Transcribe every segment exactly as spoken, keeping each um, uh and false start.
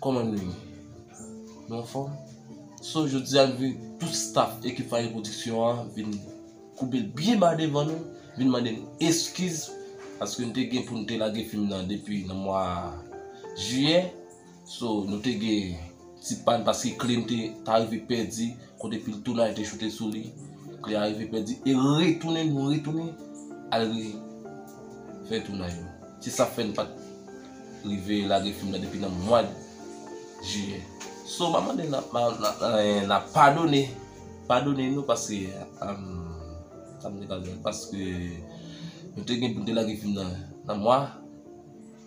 Kòman nou ye? Nou anfòm? So, jodi a, nou vin tout staff ekip Fire Production an vin koube l byen ba devan nou, vin mande n eskiz, paske nou te gen pou nou te lage fim nan depi nan mwa jiyè. So, nou te gen ti pàn paske kle n te ta rive pèdi, kote pil tounay te choute sou li. Kle a rive pèdi e retounen, nou retounen al re-, fè tounay yo. Se sa fè n pa t rive lage fim nan depi nan mwa jiyè. So, m ap mande n a, n a, n a, n a padone, padone nou paske, um, sa m te ka di, paske nou te gen pou n te lage fim nan nan mwa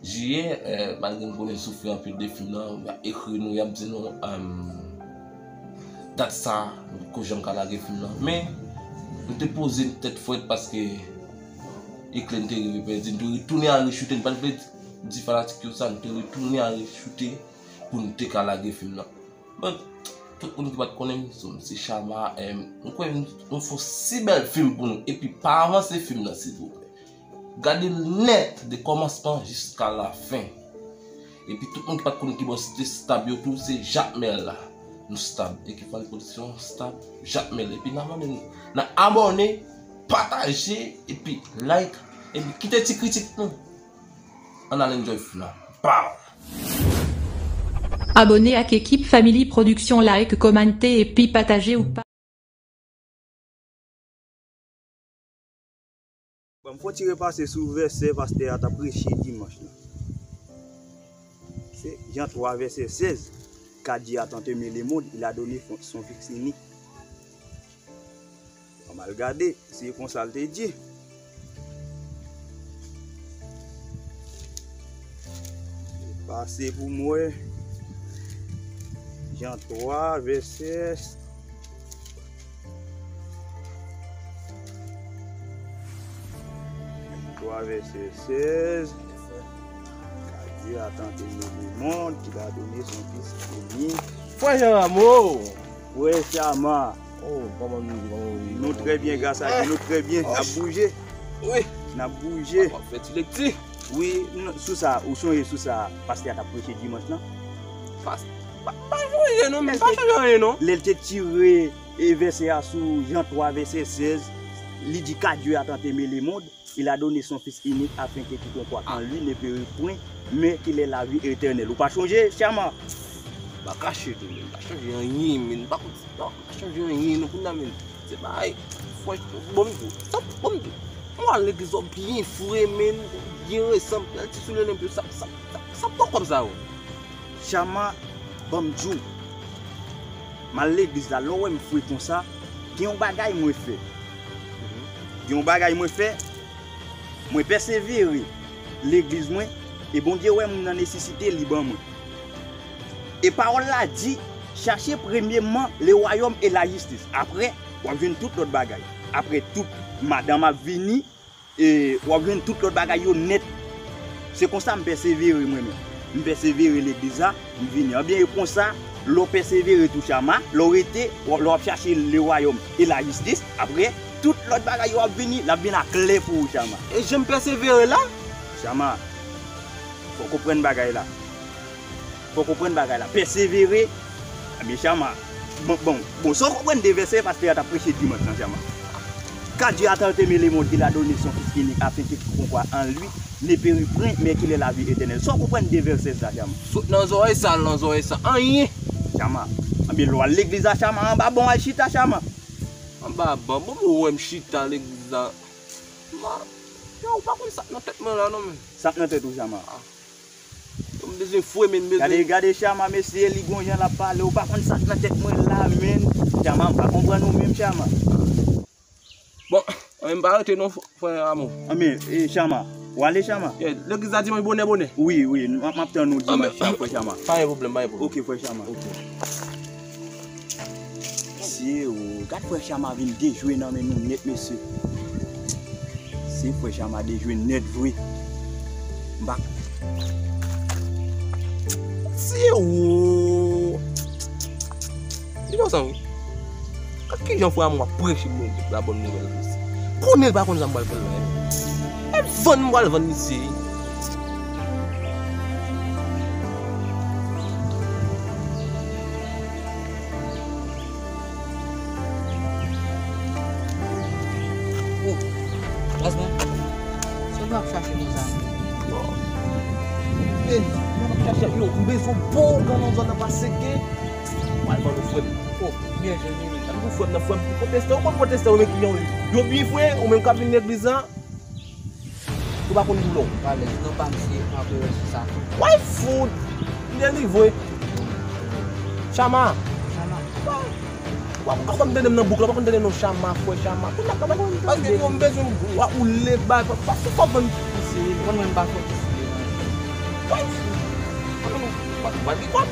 jiyè, eh, malgre m konnen n soufri anpil de fim nan, y ap ekri nou, y ap di nou, em, dat sa, nou poko janm ka lage fim nan. Men, nou te poze n tèt frèt paske ekri n te rive pèdi, n te retounen al rechoute, n pa t vle di fanatik yo sa, n te retounen al rechoute pou n te ka lage fim nan. Bon, tout moun ki pa t konnen m, so, m se Chama, em, m kwè nou, nou fè yon si bèl fim pou nou, epi pa avanse fim nan, silvouplè. Gade l nèt de kòmansman jiska lafen. Epi tout moun ki pa t konn ki bò se te stab yo tou, se Jakmèl la. Nou stab. Ekip Fally Production stab Jakmèl. Epi n a mande nou, n a abòne, pataje, epi like, epi kite ti kritik nou. Ann al enjoy fim la. Pow! Abòne ak ekip Family Production, like, kòmante, epi pataje ou pa. Bon, m fè yon ti repase sou vèsè pastè a t ap preche dimanch lan. Se Jan twa, vèsè sèz. Car Dieu a tant aimé le monde, il a donné son, son Fils unique. Ann al gade, se konsa l te di. Pase pou m wè. Jan twa, vèsè twa, vèsè sèz. Car Dieu a tant aimé le monde qu'il a donné son Fils unique. Frè Jean Rameau! Frè Chama! Oh, kòman nou ye? Kòman nou ye? Nou trè byen, gras a Dye, nou trè byen. N ap bouje. Wi. N ap bouje. W ap fè ti lekti. Wi, n-, sou sa, ou sonje sou sa, pastè a t ap preche dimanch lan? Pas-, pa, pa sonje non, men pa sonje anyen non. Lè l te tire, e, vèsè a sou Jan twa, vèsè sèz, li di, Car Dieu a tant aimé le monde, il a donné son Fils unique, afin que quiconque croit en lui ne périsse point, mais qu'il ait la vie éternelle. Ou pa sonje, Chama? M pa kache tou, men m pa sonje anyen, men m pa konn, non, m pa sonje anyen, non, kounye a, men, se bagay, frè, bon, m di w, sa, bon, m di w, mwen al legliz, w byen fre, men, byen resan, bèl ti soulye nan pye, sa, sa, sa, sa pran kòb sa yo. Chama, ban m di w, m al legliz la, lè w wè m fre konsa, gen yon bagay mwen fè. Gen yon bagay mwen fè, mwen pèsevere legliz mwen, e Bondye wè moun nan nesesite, li ban mwen. E pawòl la di, chache premyèman le royaume et la justice. Apre, w ap jwenn tout lòt bagay. Apre tout, madanm ap vini, e w ap jwenn tout lòt bagay yo nèt. Se konsa m pèsevere mwen menm. M pèsevere legliz la, m vini. Anbyen, e konsa, lè w pèsevere tou, Chama, lè w rete, w, lè w ap chache le royaume et la justice, apre, tout lòt bagay yo ap vini, l ap vin aklè pou ou, Chama. E jan m pèsevere la? Chama, fò w konprann bagay la. Fò w konprann bagay la. Pèsevere. Ebyen, Chama. Bon, bon, bon, sa w konprann de vèsè pastè a t ap preche dimanch lan, Chama? Car Dieu a tant aimé le monde qu'il a donné son Fils unique, afin que quiconque croit en lui ne périsse point, mais qu'il ait la vie éternelle. Sa w konprann de vèsè sa, Chama? Sot nan zòrèy sa, al nan zòrèy sa. Anyen. Chama. Ebyen, lè w al legliz la, Chama, anba ban w al chita, Chama. Anba ban? Bon, bon, ou wè m chita legliz la. Ma, yo, ou pa konn sa k nan tèt mwen la, non, men. Sa k nan tèt ou, Chama? Ah. M bezwen fre, men m bezwen. Gade, gade Chama, mesye, li gon jan l ap pale. Ou pa konn sa k nan tèt mwen la, men. Chama, m pa konprann ou menm, Chama. Bon, anben, m pa rete non, frè Rameau. Anben, e, Chama, w ale, Chama? Yeah, legliz la dimanch bonè, bonè. Wi, wi, m ap, m ap tann ou dimanch, frè Chama. Pa gen pwoblèm, pa gen pwoblèm. Ok, frè Chama. Ok. Mesye, o, gad frè Chama vin dejwe nan men nou nèt, mesye. Se frè Chama dejwe nèt vre. M pa. Mesye, o. Di nou sa, wi. Gad kijan frè a m ap preche bon, la bòn nouvèl, mesye. Konnen l pa konn sa m pral fè l la, wi. E vann m pral vann misye, wi. Yo. Ey, yo, m ap chache, yo, m bezwen bon ougan nan zòn nan pase gen. Pral vann ou frè m. Oh, byen jwenn wi. Tankou frè m nan, frè m, ou konn konteste, ou konn konteste, ou menm ki yon, yo byen fre, ou menm k ap vin legliz la. Ou pa konn doulè w. Alèz, non pa m se anperè sou sa. Why food? M delivre. Chama. Chama. Wa, ou pa konn tande m nan bouk la, ou pa konn tande non Chama, frè Chama. Kounye a, pa konn tande. Paske yo, m bezwen w a oule bay, pa, pa, fò vann pouse. Konn mwen m pa fò pouse. Why food? Wa, wa, wa, wa.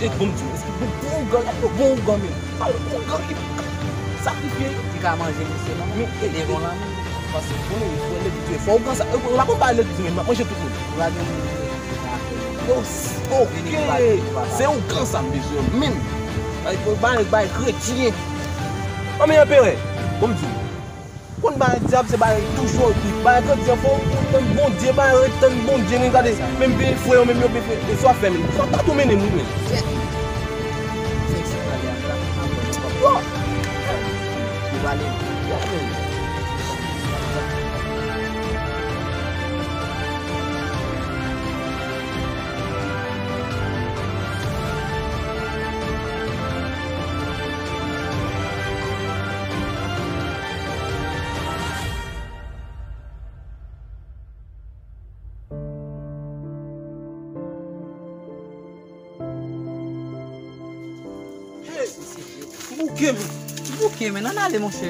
E bon, m di w, èske bon, bon ougan, èske bon ougan menm? Pale bon ougan ki sakrifye. Ki ka manje misye non. Men, e, e, devan la menm. Paske bon, fò legliz, fò ougan sa, e, la konpa legliz menm, m ap manje tout moun. Ou pa gen moun ki ka fè. Yo, s-, oke. Se ougan sa m bezwen menm. Bay, bay, bay kretyen. Anmè anperè, bon m di w. Konn bagay dyab se bagay tou cho tou. Bagay kretyen fò ou tann Bondye, bagay ret tann Bondye, men gade, menm byen fre yo, menm yo byen fre. E sa w ap fè menm? Sa w pa tou mennen m wi menm. Yo! Yo pale. Yo pale. Bouke m. Bouke, men ann ale, monchè.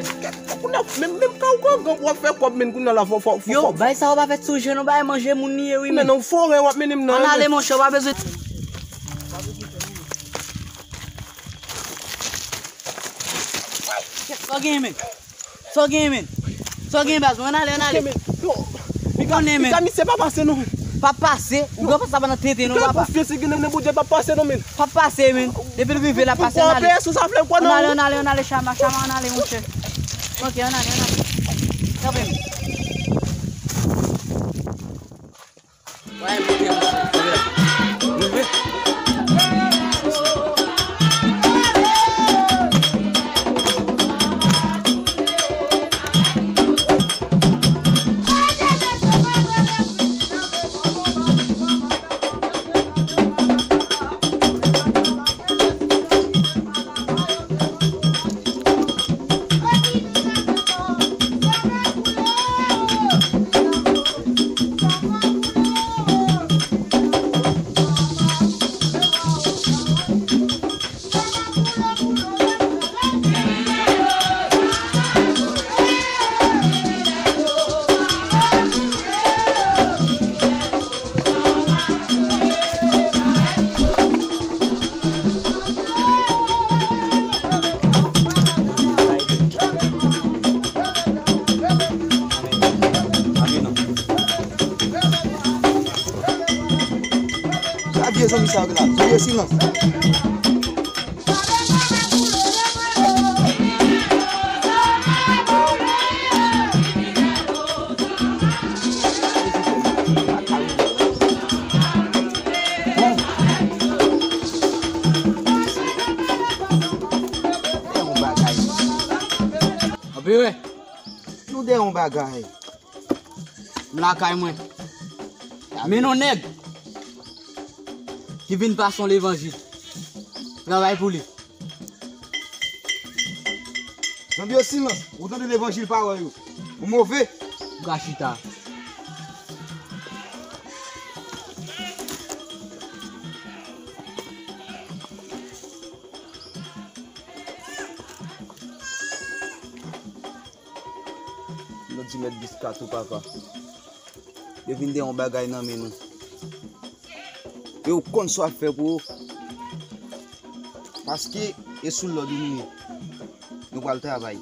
Kounye a, menm, menm ka ou gangan pou w ap fè kòb, men kounye a la, fò, fò, fò, yo, fò. Bagay sa yo pa fèt sou je non, bagay manje moun li ye, wi, men. Men nan forè w ap mennen m nan. Ann ale, monchè, w pa bezwen. Sa w gen, men? Sa w gen, men? Sa w gen, baz mwen? Ann ale, ann ale. Ou konnen, men. Misye pa pase non, men. Pa pase? Ou gen pase sa pa nan tete non, papa. Ou konfye si gen nan Bondye pa pase non, men. Pa pase, men. Depi l rive la, pase, ann ale. Ann ale, ann ale, ann ale, Chama, Chama, ann ale, monchè. Ok, ann ale, ann ale. Kanpe, men. Sa vye zonbi sa yo la. Zonbi yo silans. Bon. Yon bagay. Anpi wè. Nou de yon bagay. M lakay mwen. Men yon nèg ki vin pase yon levanjil. Travay pou li. Zonbi yo silans. Ou tande levanjil pawòl yo. Ou move. Ou ka chita. Nou di mèt bis kato papa. Yo vin de yon bagay nan men nou. E ou konn sa w ap fè pou ou. Paske e sou lòd ou nou ye. Nou pral travay.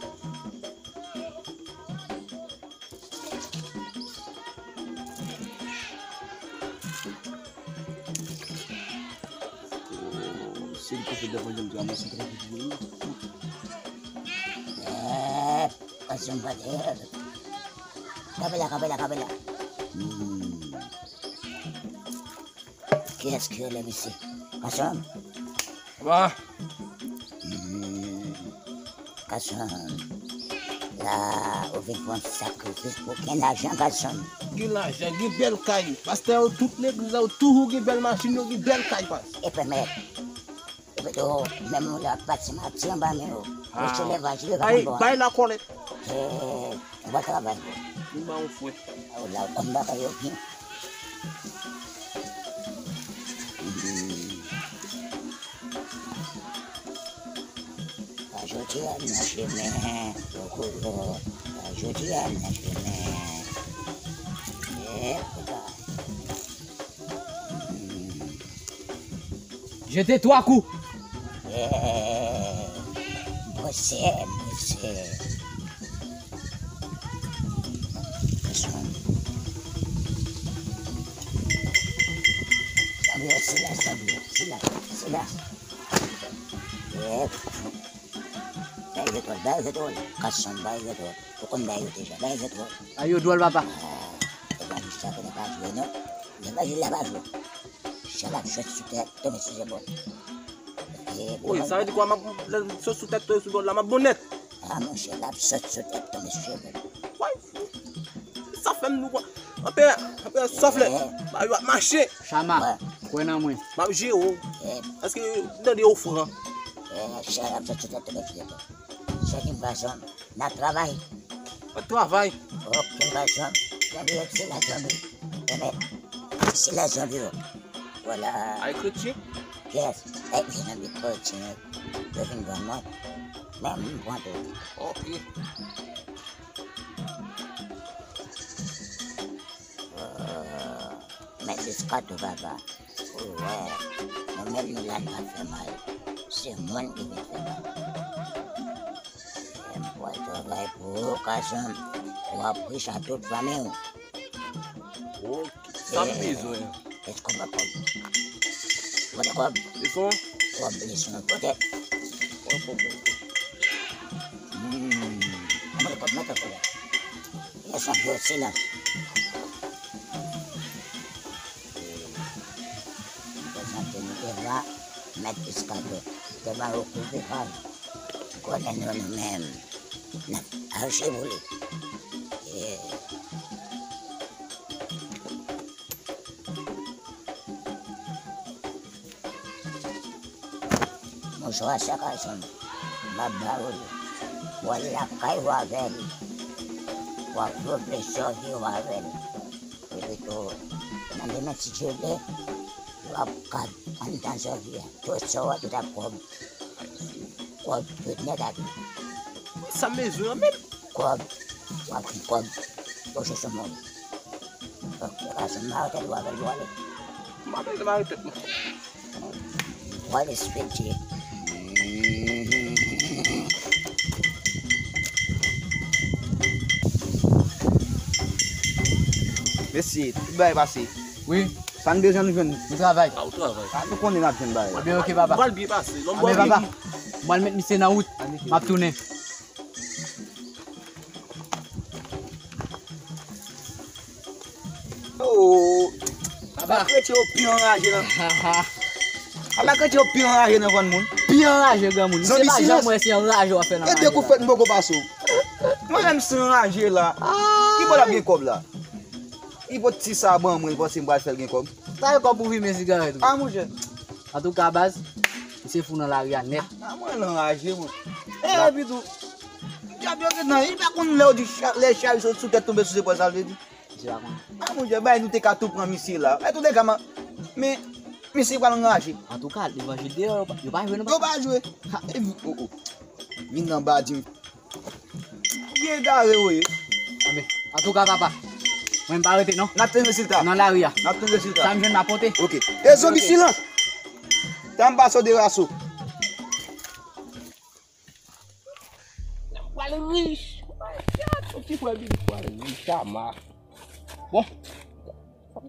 Oh, se li ki fè devan janm di a mwen se trafik vre wi. Eh, aksyon pa dèyè. Kanpe la, kanpe la, kanpe la. Hmm. Kiyès ki rele misye? Kachon? Wa. Hmm. Kachon. Pastè, ou vin fè yon sakrifis pou gen lajan, gason. Gen lajan, gen bèl kay. Pastè yo, tout legliz la, yo toujou gen bèl machin, yo gen bèl kay, pas. E pèmèt. Epi tou, menm ou la pati mati anba men ou. Mesye levaj, levaj anba. Bay la kòlèt. Ou pa travay. Li ba ou fwè. Ou la, ou konn bagay yo byen. Hmm. Pa jodi a nan chemen, poko yo. Pa jodi a nan chemen. Eh, papa. Hmm. Jete twa kou. Eh, mwen se, mwen se. Silans, silans, silans, silans. Yep. Bay retwòl, bay retwòl. Gason, bay retwòl. Ou konn bay yo deja, bay retwòl. A yo dwòl, papa. Ah, evanjelis la konnen pa jwe, non. Evanjelis la pa jwe. Chan l ap sot sou tèt, tonbe sou zepòl. Wi, sa vle di kwa m ap, lè l sot sou tèt, tonbe sou zepòl la, m ap bon nèt. Ah, monchè, l ap sot sou tèt, tonbe sou zepòl. Woy, sa fè m nou kwa. Anpè, anpè, sòf lè. Ba yo ap mache. Chama, kwè nan mwen. M ap jere w. Paske m tande yo fran. Chan l ap sot sou tèt, tonbe sou zepòl. Chak yon fason, n ap travay. N ap travay. Ok, gason. Zanmi yo, se la zanmi. Enben, se la zanmi yo. Vwala. A ekriti? Yes. Ay, zanmi, ekriti. Yo vin ban mwen. Men, m pran tou. Ok. Mèt Eskato, papa. Ou wè, nou menm nou la n pa fè mal. Se moun ki vin fè mal. M pral travay pou ou, gason. W ap riche ak tout fanmi w. Ok. Sa m bezwen. Èske w pa kòb? Ou pa kòb? Leson? Kòb, leson, poutèt. Mwen kòb, mwen kòb. Leson, silans. Prezante nou deva Mèt Eskato, deva Okouvefal. Konnen nou, nou menm n ap aji pou li. Mouchwa sa gason, m ap ba ou li. W al lakay ou avè li. W ap doble sèvi w avè li. Epi tou, nan demen, si Dye vle, w ap kab anndan sèvi a. Tout sa w ap di ap kòb. Kòb, tout nèt ap di. Sa m bezwen an menm? Kòb, w ap gen kòb. Poche sou moun. Ok, gason, m a tèt ou avè l pou ale. M ap mare tèt mwen. Wale spedye. Mesye, tout bagay pase. Wi. Sa n bezwen nou jwenn. Nou travay. A, ou travay. A, nou konnen n ap jwenn bagay. Ebyen, ok, papa. Pral byen pase. Lòm bò byen. Papa, m pral met misye nan wout. M ap tounen. Oh, papa kretyen yo pi anraje nan. Papa kretyen yo pi anraje nan vann moun. Pi anraje, granmoun. Zanmi, silans. Mwen se pa janm wè se anraje w ap fè nan. E de kou fèt m poko pase w. Mwen menm si anraje la. Ki bò l ap gen kòb la? Li pot ti sa ban mwen, li panse m pral fè l gen kòb. Sa e kòb pou fimen sigarèt ou. A, monchè. Antouka, baz, misye fou nan lari a nèt. A, mwen anraje, mwen. E, epi tou, dyab yo gentan, li pa konn lè yo di cha-, lè chay sot sou tèt tonbe sou zepòl, sa vle di. Misye pa konn. A, monchè, bay nou te ka tou pran misye la. Antouka, men, misye pral anraje. Antouka, levanjil deyò, yo pa, yo pa jwe non. Yo pa jwe. Ha, epi, oh, oh. Vin nan ba, di m. Byen egare ou ye. Anben, antouka, papa, mwen m pa rete non. N ap tann rezilta. Nan lari a. N ap tann rezilta. Sa m jwenn m ap pote. Ok. E zonbi, silans! Tan m pase w de raso. N ap pral rich. Yon ti frè Billy pral rich, ama. Bon. M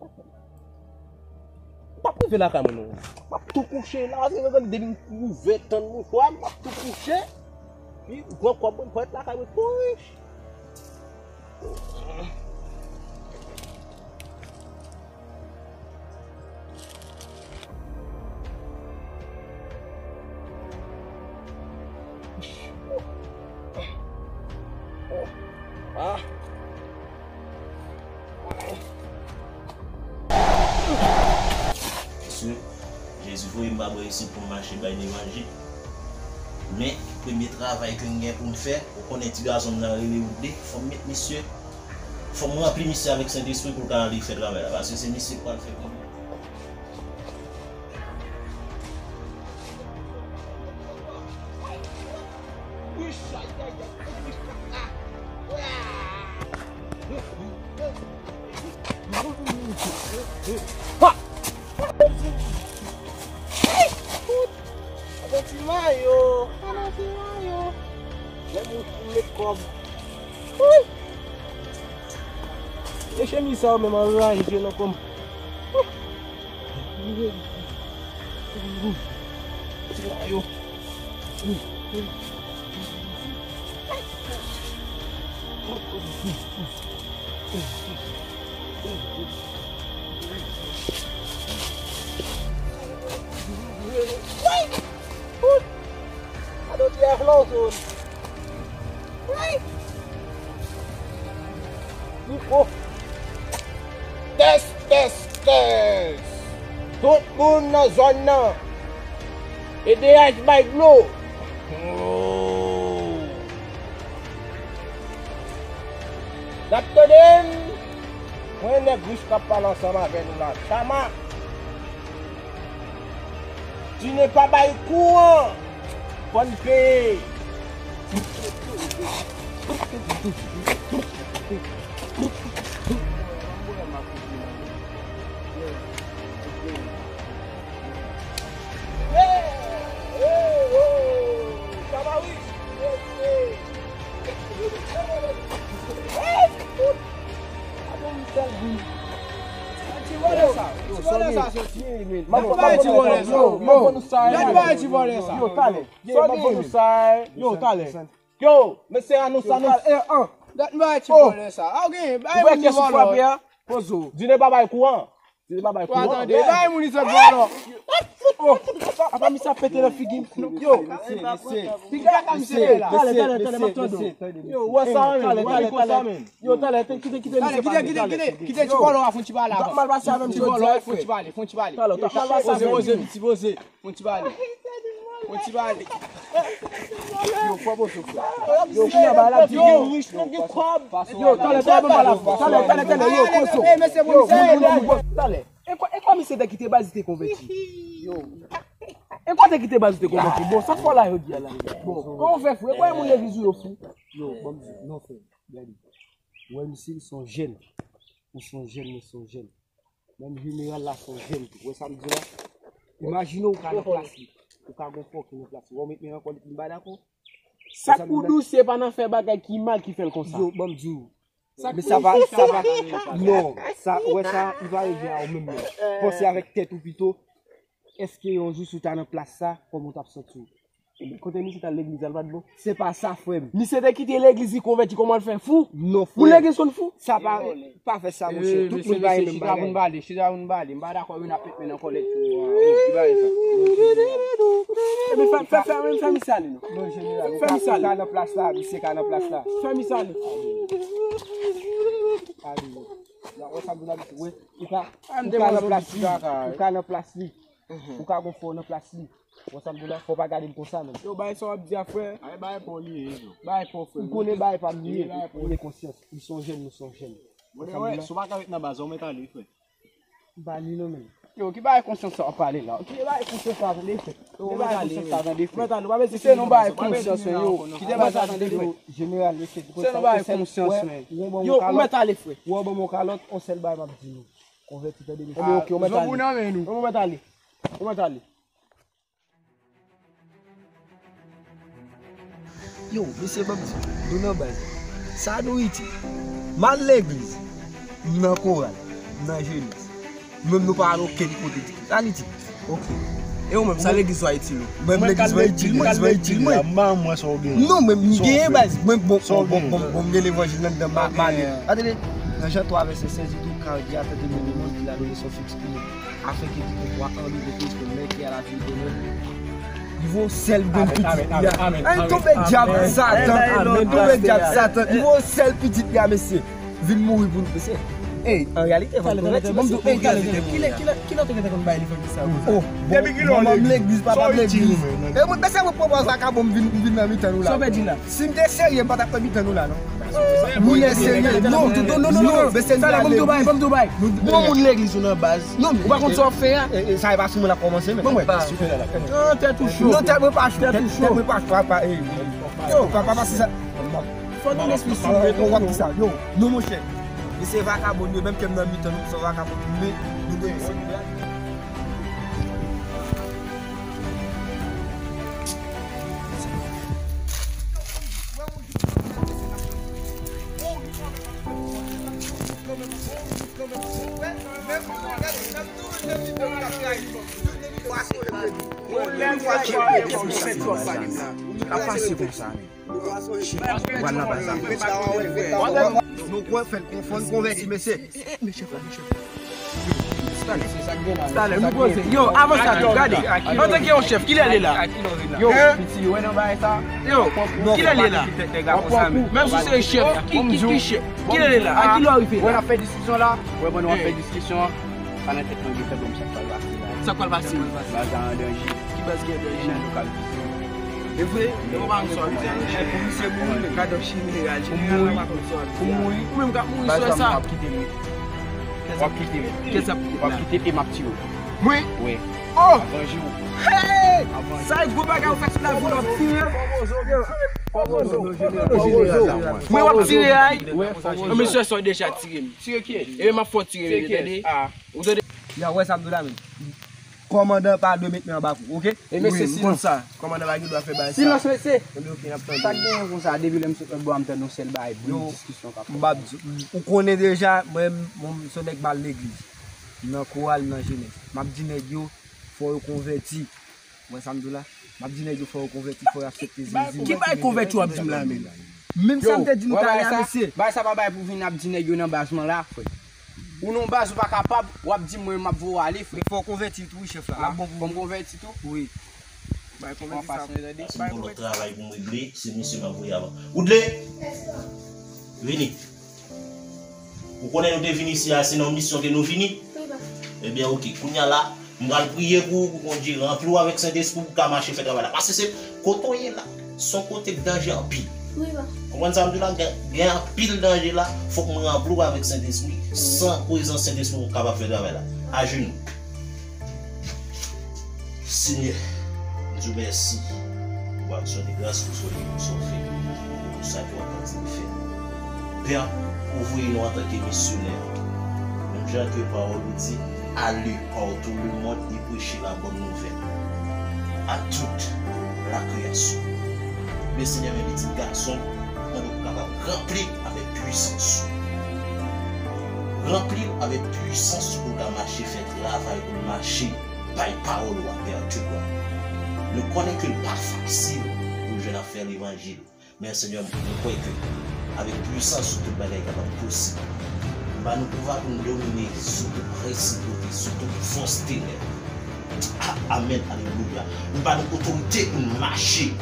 p ap rive lakay mwen non. M ap tou kouche la, se regarde depi m ouvè tann mouchwa, m ap tou kouche. Pi gran kòb mwen, m pral lakay mwen tou rich. Jezi voye m pa bò isit pou m mache bay levanjil. Men, premye travay ke m gen pou m fè, ou konnen ti gason m nan rele ou de, fò m met misye, fò m ranpli misye avèk Sentespri pou l ka ale fè travay la, paske se misye k pral fè pou mwen. Adan ti mayo, adan ti mayo. Lè moun pou met kòb. Wi. E chemiz sa yo menm anraje nan kò m. Ti mayo. Wi! Fout! Gade yon ti aflon sou li. Wi! Wi, oh! Tès, tès, tès! Tout moun nan zòn nan! E D H bay dlo! Oh! N ap tande m! Mwen nèg rich k ap pale ansanm avè nou la. Chama! Dine pa bay kouran! Fò n peye! Yo, talè. Yo, talè. Yo, mesye Anons, Anons. Dat m bay ti vòlè sa. A, w gen, bay moun li vòlò. Pozo. Dine pa bay kouran. Dine pa bay kouran. Tande, bay moun li sot vòlò. Oh, apa misye ap pete nan figi m. Yo, piga ka misye la. Talè, talè, talè, m ap tande w. Yo, wè sa, men. Talè, talè, talè. Yo, talè, kite, kite, kite misye pale. Kite, kite, kite ti vòlò a, fon ti pale. Mal pase avè m, ti vòlò a, fon ti pale, fon ti pale. Talè, talè, mal pase avè m. Poze, poze, ti poze. Fon ti pale. Fon ti pale. Yo, fò bon soufle. Yo, kounya ba la di yo rich, nou gen kòb. Yo, talè, talè, ban m pale avè w. Talè, talè, talè, yo, kozo. Yo, talè. E kwa, e kwa misye te kite baz, li te konvèti? Yo. E kwa te kite baz, li te konvèti? Bon, sa fò la, yo di a la. Bon, kòman w fè fou? E kwa e moun legliz ou yo fou? Yo, ban m di, non, frè, gade. Wè, misye, se yon jèn. Ou se yon jèn, mwen se yon jèn. Menm jeneral la se yon jèn tou. Wè sa m di la? Imajine w ka nan plas li. Ou ka gon fòk nan plas li. Wè w met men nan kòlèt li, m pa dakò. Sa k pou dous, se pa nan fè bagay ki mal ki fè l konsa. Yo, ban m di w. Men sa pa, sa pa, non, sa, wè sa, li pa rive a ou menm non. Panse avèk tèt ou pito. Èske yon jou si w ta nan plas sa, kòman w t ap santi w? Ebyen, kote misye t al legliz la, l pa t bon? Se pa sa, frè m. Misye te kite legliz, li konvèti, kòman l fè fou? Non, frè. Pou legliz konn fou? Sa pa, pa fè sa, monchè. Tout moun pa gen menm bagay. Chita pou n pale, chita pou n pale. M pa dakò, yo n ap met men nan kòlèt pou, ah, oh, ki bagay sa? Ebyen, fè, fè, fè, fè misye ale, non. Non, jeneral, ou ka, ou ka nan plas la, misye ka nan plas la. Fè misye ale. Ale, ale. Ya, wè sa m di la, misye, wè, ou ka, ou ka nan plas li, ou ka nan plas li. Ou ka gon fò nan plas li. Bon, sa m di la, fò w pa gade m konsa, menm. Yo, bay sa w ap di a, frè. Ay, bay pa w li ye, yo. Bay pa w, frè. M konnen bay pa m li ye, li ye konsyans. M se yon jèn, nou se yon jèn. Bon, wè, si w pa ka ret nan baz, ou mèt ale, frè. M pa li non, menm. Yo, ki bay konsyans sa w ap pale la? Ki bay konsyans sa, tande, frè? Ki bay konsyans sa, tande, frè? Ou mèt ale, ou pa bezwen. Se nou bay konsyans, yo. Ki bay sa, tande, frè? Jeneral, mesye. Se nou bay konsyans, men. Yo, ou mèt ale, frè. Ou ban m yon kalòt, yon sèl bagay m ap di nou. Konvèti, tande, mesye. Ebyen, oke, ou mèt ale. Ou mèt ale. Ou mèt ale. Yo, mesye, ban m di nou, nou nan baz. Sa nou itil? M al legliz, m nan koral, m nan jenès. Nou menm nou pa al okenn kote ditou. Sa n itil? Oke. E ou menm, sa legliz ou a itil ou? Mwen, legliz mwen itil, legliz mwen itil mwen. Non, mwen, m genyen baz. Mwen, bon, bon, bon, bon, bon, m gen levanjil anndan, m a, m ale. Atende, nan Jan twa vèsè sèz, li di, car Dieu a tant aimé le monde qu'il a donné son fils unique, afin que quiconque croit en lui ne périsse point, mais qu'il ait la vie éternelle. Li voye yon sèl grenn pitit li a. Ay, tonbe dyab, Satan, tonbe dyab, Satan. Li voye yon sèl pitit li a, mesye. Vin mouri pou nou, mesye. Ey, an reyalite, ban m di w, ey, talè, talè, kilè, kilè, kilè w te gentan konn bay li fè sa konsa? Oh, bon, manm legliz, papa legliz. E mwen, men se mwen pran bwa vakabon, m vin, m vin nan mitan nou la. Sa w vle di la? Si m te serye, m pa t ap nan mitan nou la, non. Moun serye, non, non, non, non, non, men se m te al legliz. Bon, moun legliz ou nan baz. Non, ou pa konn sa w ap fè a. E, e, sa e pa sou mwen l ap kòmanse, men. Bon, mwen. Nan tèt ou cho. Non, tèt mwen pa cho. Tèt ou cho. Tèt mwen pa cho, papa, ey. Yo, papa, papa, se sa. Fò gen lespri sou mwen. Ou wè ki sa? Yo, non, monchè. Mesye vakabon yo, menm ke m nan mitan nou, se vakabon, men nou te mesye nou la. Pase konsa, men. Pral nan baz la. Nou kwè fè l konfòn, konvèti, mesye. Talè, talè, nou poze. Yo, avan sa, yo, gade. Antanke yon chèf, kilè l la? Yo, piti, yo wè nan bagay sa? Yo, kilè l la? Menm si se chèf, ki, ki, ki chèf? Kilè l la? A ki lè w rive la? Wè, n ap fè diskisyon la. Wè, pandan w ap fè diskisyon an, pa nan tèt mwen, gen fè bon, sa k pral pase la. Sa k pral pase? Baz la an danje. Ki baz ki an danje? Nan lokal. E vre? Yo pa konn sa w ap di a, monchè. Pou misye mouri, men gadon jeneral, jeneral la pa konn sa w ap di a. Pou mouri? Ou menm k ap mouri sou sa. W ap kite m. W ap kite m. Kèt sa pou w ap kite m, ap tiye w. Mwen? Wi. Oh! Ap vanje w. Hey! Sa e gwo bagay ou fè sou lavi w, w ap tiye m. Mwen w ap tire a? Wi, fò w ap tire. Mesye sa w deja tire m. Tire kiyès? E m ap fè w tire m, tande? Ou tande? Ya, wè sa m di w la menm. Kòmandan pa dwe met men anba kou, oke? E mesye, silans. Kòmandan pa gen dwa fè bagay sa. Silans, mesye. Ebyen, oke, n ap tande. Sa k genyen konsa, depi lè m sot lòt bò a, m tande yon sèl bagay, bri, diskisyon k ap fèt. M p ap di, ou konnen deja, mwen, mwen, m se yon nèg m al legliz. M nan koral, m nan jenès. M ap di nèg yo, fò yo konvèti. Ou wè sa m di w la? M ap di nèg yo, fò yo konvèti, fò yo aksepte Jezi. Ki bagay konvèti w ap di m la menm? Menm sa m te di nou talè a, mesye. Bagay sa pa bagay pou vin ap di nèg yo nan baz mwen la, frè. Ou nan baz ou pa kapab, w ap di mwen m ap voye w ale, frè. Men fò w konvèti tou wi, chèf la. L ap bon pou ou. Fò m konvèti tou? Wi. Bay konvèti sa. Pase yon lòt travay pou m regle, se misye m ap voye avan. Woodley! Vini. Ou konnen nou te vin isi a, se nan yon misyon ke nou vini? Wi, papa. Ebyen, oke. Kounye a la, m pral priye pou ou, pou Bondye ranpli w avèk Sentespri, pou w ka mache fè travay la. Paske se kote w ye la, se yon kote k danje anpil. Wi, papa. Konprann sa m di w la? Gen, gen anpil danje la, fòk m ranpli w avèk Sentespri. San prezans Sentespri, ou p kapab fè travay la. Ajenou. Senyè, m di w mèsi pou aksyon de gras ke w sot fè, pou sa ke w ap kontinye fè. Pè, ou voye nou antanke misyonè. Menm jan ke pawòl ou di, allez par tout le monde et prêchez la bonne nouvelle à toute la création. Men Senyè, men pitit gason, mande w pou w kapab ranpli l avèk pwisans ou. Ranpli l avèk pwisans ou pou l ka mache fè travay pou l mache. Bay pawòl ou a, Pè Tchouba. Nou konnen ke l pa fasil pou jèn ap fè levanjil. Men, Senyè, mwen kwè ke avèk pwisans ou, tout bagay kapab posib. M ba nou pouvwa pou n domine sou tout prensipalite, sou tout fòs tenèb. A, amèn, alelouya. M ba nou otorite pou n mache,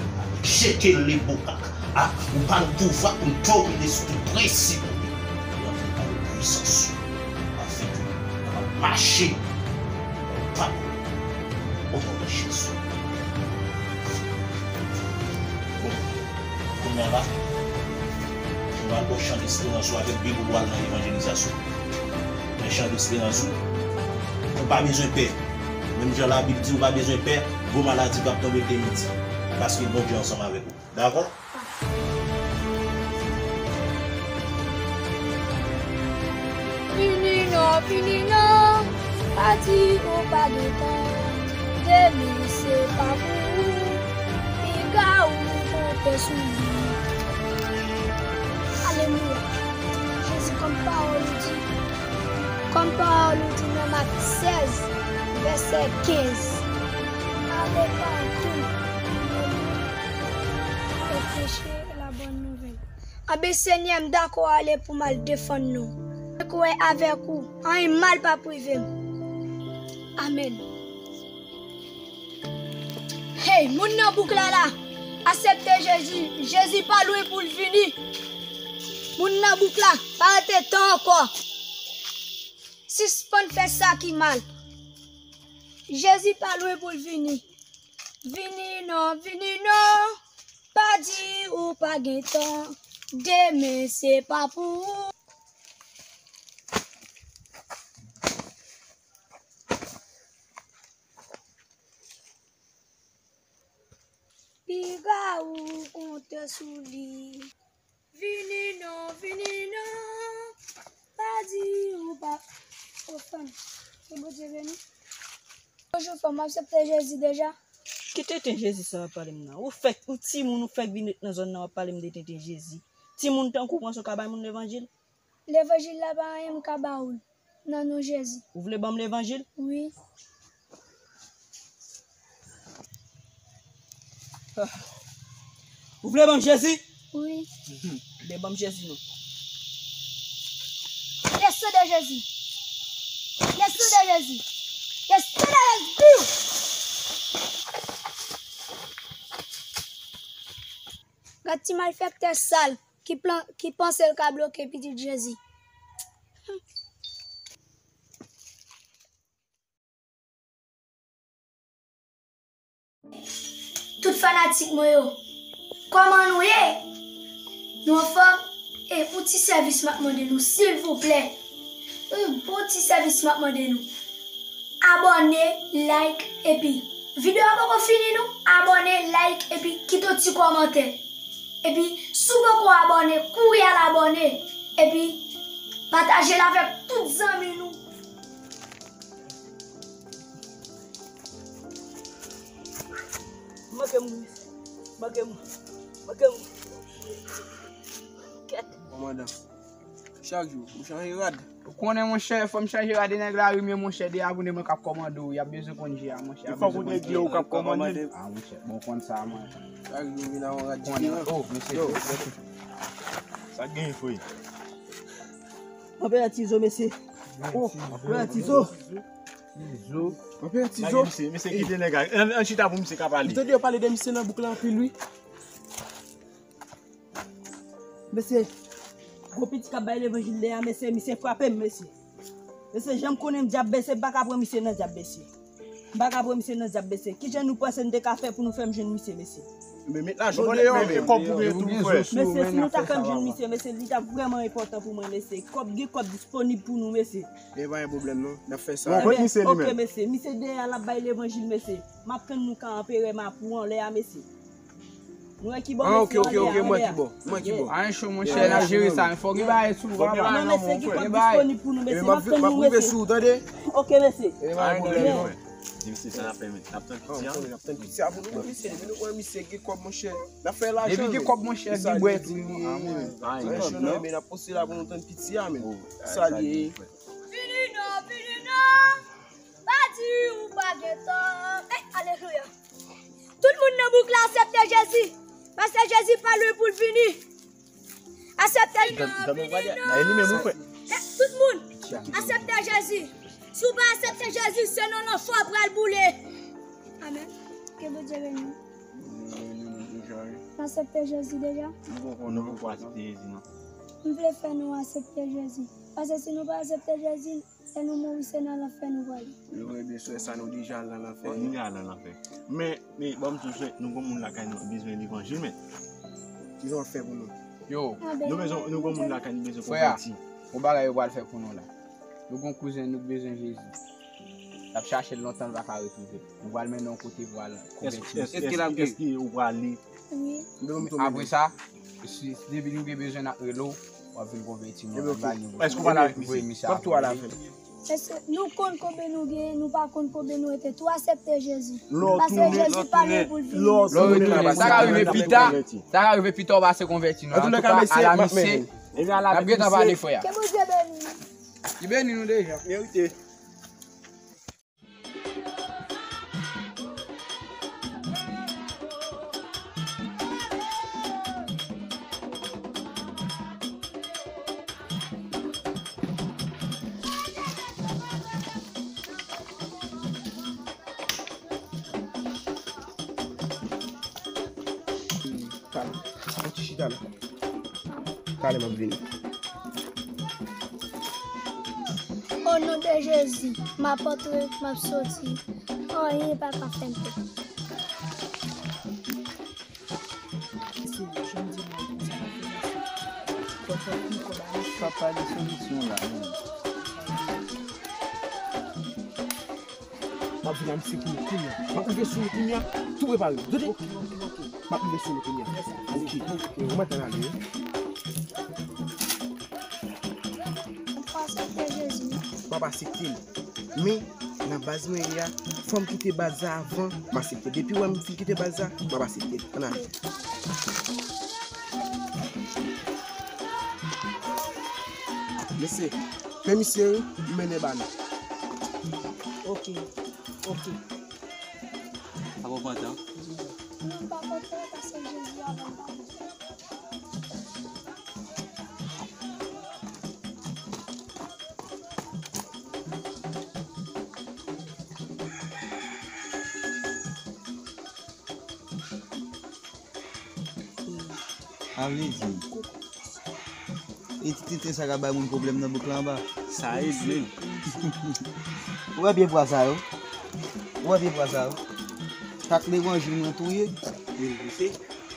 jete leboka. A, ou ba nou pouvwa pou n domine sou tout prensipalite. E anfen, ba nou pwisans ou, afin ke nou kapab mache nan pawòl ou, o non de Jezi. Bon, kounye a la, nou al bò chan desperans ou avèk Bib ou al nan evanjelizasyon. Men chan desperans ou, ou pa bezwen pè. Menm jan Labib di, ou pa bezwen pè gwo maladi k ap tonbe te midi, paske Bondye ansanm avèk ou. Dakò? Vini non, vini non, pa di ou pa gen tan. Demen se pa pou ou, piga ou konte sou li. Alelouya. Jezi, kòm pawòl ou di, kòm pawòl ou di nan Mak sèz, vèsè kenz, ale patou, alelouya, e preche la bòn nouvèl. Anben, Senyè, m dakò ale pou m al defann non. Mwen kwè avèk ou, anyen mal p ap rive m. Amèn. Hey, moun nan bouk la la, aksepte Jezi. Jezi pa lwen pou l vini. Moun nan bouk la, pa rete tan ankò. Sispann fè sa ki mal. Jezi pa lwen pou l vini. Vini non, vini non. Pa di ou pa gen tan. Demen se pa pou ou. Piga ou konte sou li. Vini non, vini non. Pa di ou pa. O fanm, ke Bondye beni. Bonjou fanm, w aksepte Jezi deja? Ki tenten Jezi sa w ap pale m nan? Ou fèk, ou timoun, ou fèk vin ret nan zòn nan, w ap pale m de tenten Jezi. Timoun tankou w panse w ka bay moun levanjil? Levanjil la pa anyen, m ka ba ou l nan non Jezi. Ou vle ban m levanjil? Wi. Ah. Ou vle ban m Jezi? Wi. Mhm. Vle ban m Jezi non. Le sang de Jésus. Le sang de Jésus. Le sang de Jésus. Gad ti malfektè sal ki plan, ki panse l ka bloke pitit Jezi. Tout fanatik mwen yo, kòman nou ye? Nou anfòm? E yon ti sèvis m ap mande nou, silvouplè. Yon bon ti sèvis m ap mande nou. Abòne, like, epi videyo a poko fini non. Abòne, like, epi kite yon ti kòmantè. Epi, si w poko abòne, kouri al abòne. Epi, pataje l avèk tout zanmi nou. Manke m, manke m, manke m. Kèt. Kòmandan, chak jou, ou chanje rad. Ou konnen, monchè, fò m chanje rad e nèg lari m ye, monchè, de avan de mwen k ap kòmande w, y ap bezwen konn je a, monchè. E fòk ou te di yo ou k ap kòmande l. A, monchè, bon, konn sa, mwen. Chak jou vin a yon rad diferan. Oh, mesye. Yo. Sa k genyen, frè? Anpè Tizo, mesye. Oh, anpè Tizo. Tizo. Anpè Tizo. Mesye, mesye, kite nèg la. Ann, ann chita pou misye ka pale. M tande yo pale de misye nan bouk la anpil, wi. Mesye, gwo piti k ap bay levanjil de a, mesye, misye frape m, mesye. Mesye, jan m konnen m dyab, mesye, m pa ka pran misye nan dyab, mesye. M pa ka pran misye nan dyab, mesye. Kijan nou panse n te ka fè pou nou fè m jwenn misye, mesye? Men met lajan deyò, men. Kòb ou gen tou, frè. Mesye, si nou ta fè m jwenn misye, mesye, li t ap vrèman enpòtan pou mwen, mesye. Kòb, gen kòb disponib pou nou, mesye. E pa gen pwoblèm, non. N ap fè sa. Bon, kot misye li menm? Ok, mesye. Misye dèyè a, l ap bay levanjil, mesye. M ap tann nou ka anperè Mapou anlè a, mesye. Nou wè ki bò, mesye, anlè a, anlè a. Mwen ki bò. Mwen ki bò. Anyen cho, monchè, n ap jere sa. Fò gen bagay sou, pa pale non, monchè. Gen bagay. Mesye, gen kòb disponib pou nou, mesye. M ap tann nou, mesye. Ok, mesye. Di misye sa n ap fè, men n ap tann piti a. N ap tann piti a pou nou, mesye. Depi nou wè misye gen kòb, monchè, n ap fè lajan. Depi gen kòb, monchè, gen bwè tou. Anyen cho, non, men n ap poste la pou nou tann piti a, men. Sa l ye. Vini non, vini non. Pa di ou pa gen tan. Ey, alelouya. Tout moun nan bouk la aksepte Jezi. Paske Jezi pa lwen pou l vini. Aksepte Jezi. Tout moun aksepte Jezi. Si w pa aksepte Jezi, se nan lanfè w pral boule. Amen. Ke Bondye beni w. Nou aksepte Jezi deja? Nou poko aksepte Jezi, non. M vle fè nou aksepte Jezi. Paske si nou pa aksepte Jezi, lè nou mouri, se nan lanfè nou prale. Yo, ebyen, sou sa, nou deja al nan lanfè. Nou deja al nan lanfè. Men, men, ban m di w, frè, nou gon moun lakay nou bezwen levanjil, men. Kijan w ap fè pou nou? Yo. Nou bezwen, nou gon moun lakay nou bezwen konvèti. Frè, gon bagay yo pral fè pou nou la. Nou gon kouzen nou k bezwen Jezi. L ap chache l lontan, l pa ka retwouve l. Nou pral mennen yon kote pou al konvèti misye. Èske, èske, èske ou prale? Wi. Apre sa, si, depi nou gen bezwen, n ap rele w, w ap vin konvèti nou. Èske ou pral avèk misye? M ap tou al avè l. Èske nou konn konbyen nou gen, nou pa konn konbyen nou rete, tou aksepte Jezi. Paske Jezi pa lwen pou l vini. Lè w tounen, sa ka rive pita, sa ka rive pita, w pase konvèti nou. Antouka, ala misye, n ap gentan pale, frè. Ke Bondye beni nou. Li beni nou deja. Merite. Kalm. Yon ti chita la. Talè m ap vini. O Non de Jezi, m ap antre, m ap soti. Anyen pa ka fè m pè. Papa de solisyon la menm. M ap vin a misye kounye a, kounye a. M ap rive sou li kounye a, tou prepare. Tande? M ap rive sou li kounye a. Ok. Ou mèt al ale wi. Ou pa aksepte Jezi, non? M ap aksepte l. Men, nan baz mwen ye a, fò m kite baz la avan m aksepte. Depi w wè m fin kite baz la, m ap aksepte. Ann ale. Mesye, men misye wi, m mennen ba nou. Ok, ok. Sa pa kontan? Non, m pa kontan paske Jezi avè m pa kontan. A vle di, e ti tenten sa ka bay moun pwoblèm nan bouk la anba. Sa e vle. Ou wè pye pwa sa yo? Ou wè pye pwa sa yo? Chak levanjil mwen touye, youn pouse,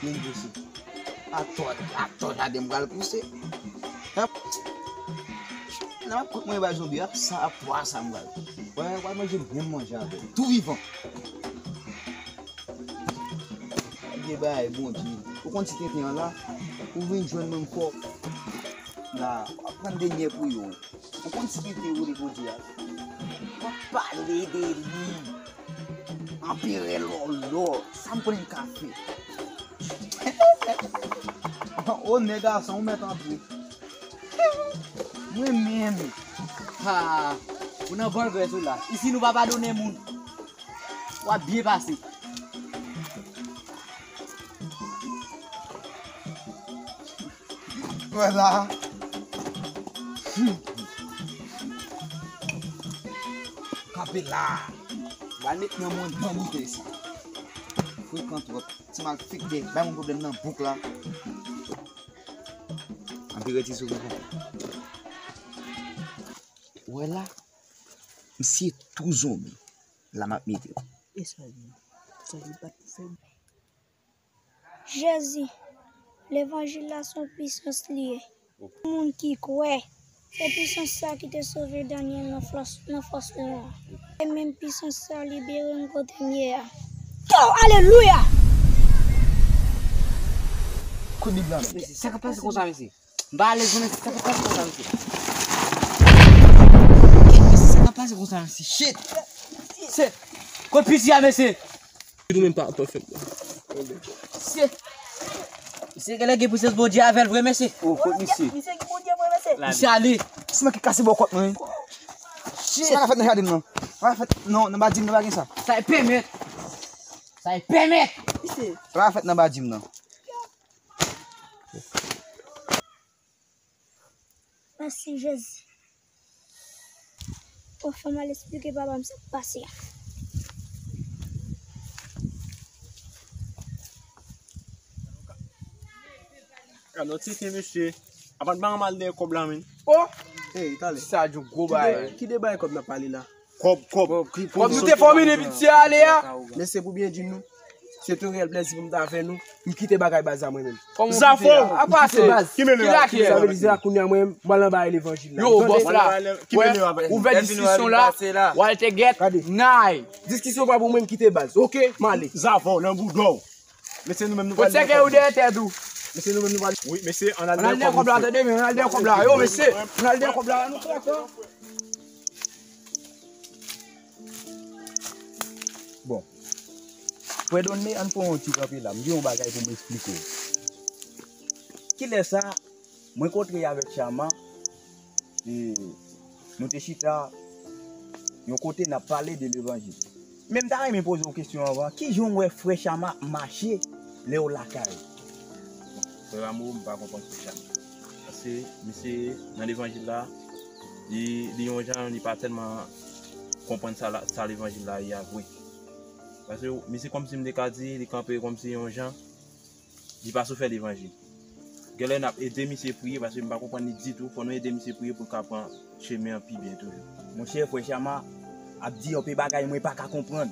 youn pouse. Atò, atò, gade m pral pouse. Nan ap kout mwen bay zonbi a, sa pwa sa m pral. Wè, w pral manje menm manje avè l. Tou vivan. Vye bagay, Bondye. Ou konn ti tenten an la, ou vin jwenn mwen ankò. La, w ap pran dènyè pou yo. Ou konn ti tenten ou li Bondye a. W ap pale de li. Anperè lòlò. Sa m konnen m ka fè. Onè gason, ou mèt antre. Mwen menm. Ha, ou nan bòl grès ou la. Isi nou pa padone moun. W ap byen pase. Vwala. Kanpe la. Ba l met nan mwen nan boutèy sa. Frekan twòp. Ti malfektè, bay moun pwoblèm nan bouk la. Anpil reti sou vwala. Vwala. Misye tou zonbi. La m ap mete l. E sa li? Sa li bat pou fè? Jezi, levanjil la se yon pisans li ye. Pou moun ki kwè, se pisans sa ki te sove Danyèl nan fòs, nan fòs leyon an. E menm pisans sa libere m kote m ye a. Yo, alelouya! Kout Bib la menm. Mesye, sa k ap pase konsa, mesye? M pa alèz non, mesye, sa k ap pase konsa, mesye? Mesye, sa k ap pase konsa, mesye? Shit! Se, kot piti a, mesye? Ou menm pa, pa fè m. Mesye, misye genlè gen presans Bondye avè l vre, mesye. Oh, kot misye? Misye gen Bondye vre, mesye. Misye ale. Se mwen ki kase bò kòt mwen. Shit. Sa pa ka fèt nan jaden m nan. Pa ka fèt, non, nan badim nan pa gen sa. Sa e pèmèt. Sa e pèmèt. Misye. Sa pa ka fèt nan badim nan. Mèsi, Jezi. O, fò m al esplike papa m sa k pase a. Gade yon tenten, mesye. Apa n pa mal dèyè kòb la, men. O! Ey, talè. Sa di yon gwo bagay. Ki de, ki de bagay kòb n ap pale la? Kòb, kòb. Kòb nou te fòmine piti a ale a. Men se pou byen di nou. Se te yon reyèl plèzi pou m ta avè nou. M kite bagay baz la mwen menm. Zafò! Apa se baz? Ki mele a? Sa vle di se la kounye a mwen menm, m al anba levanjil la. Yo, bòs la. Ki mele a? Ouvè diskisyon la. W al te gèt. Gade. Nay. Diskisyon pa pou mwen, m kite baz. Oke, m ale. Zafò, nan boudòw. Mesye nou menm nou pral. Kot sèkèy ou dèyè tèt ou? Mesye nou menm nou pral. Wi, mesye, ann al dèyè kòb la, tande, men ann al dèyè kòb la. Yo, mesye, ann al dèyè kòb la, nou fè ankò. Bon. Frè Donne, ann pran yon ti kanpe la. M gen yon bagay pou m esplike w. Kilè sa, mwen kontre avèk Chama, e nou te chita yon kote n ap pale de levanjil. Men m ta renmen poze w kesyon anvan, kijan w wè frè Chama ap mache lè w lakay ou? Frè Rameau, m pa konprann frè Chama. Paske misye nan levanjil la, li, li yon jan, li pa tèlman konprann sa la, sa levanjil la ye a vre. Paske misye kòmsi m te ka di, li kanpe kòmsi yon jan, li pa sou fè levanjil. Genlè n ap ede misye priye, paske m pa konprann li ditou. Fò nou ede misye priye pou l ka pran chemen an pi byen toujou. Monchè, frè Chama ap di anpe bagay mwen pa ka konprann.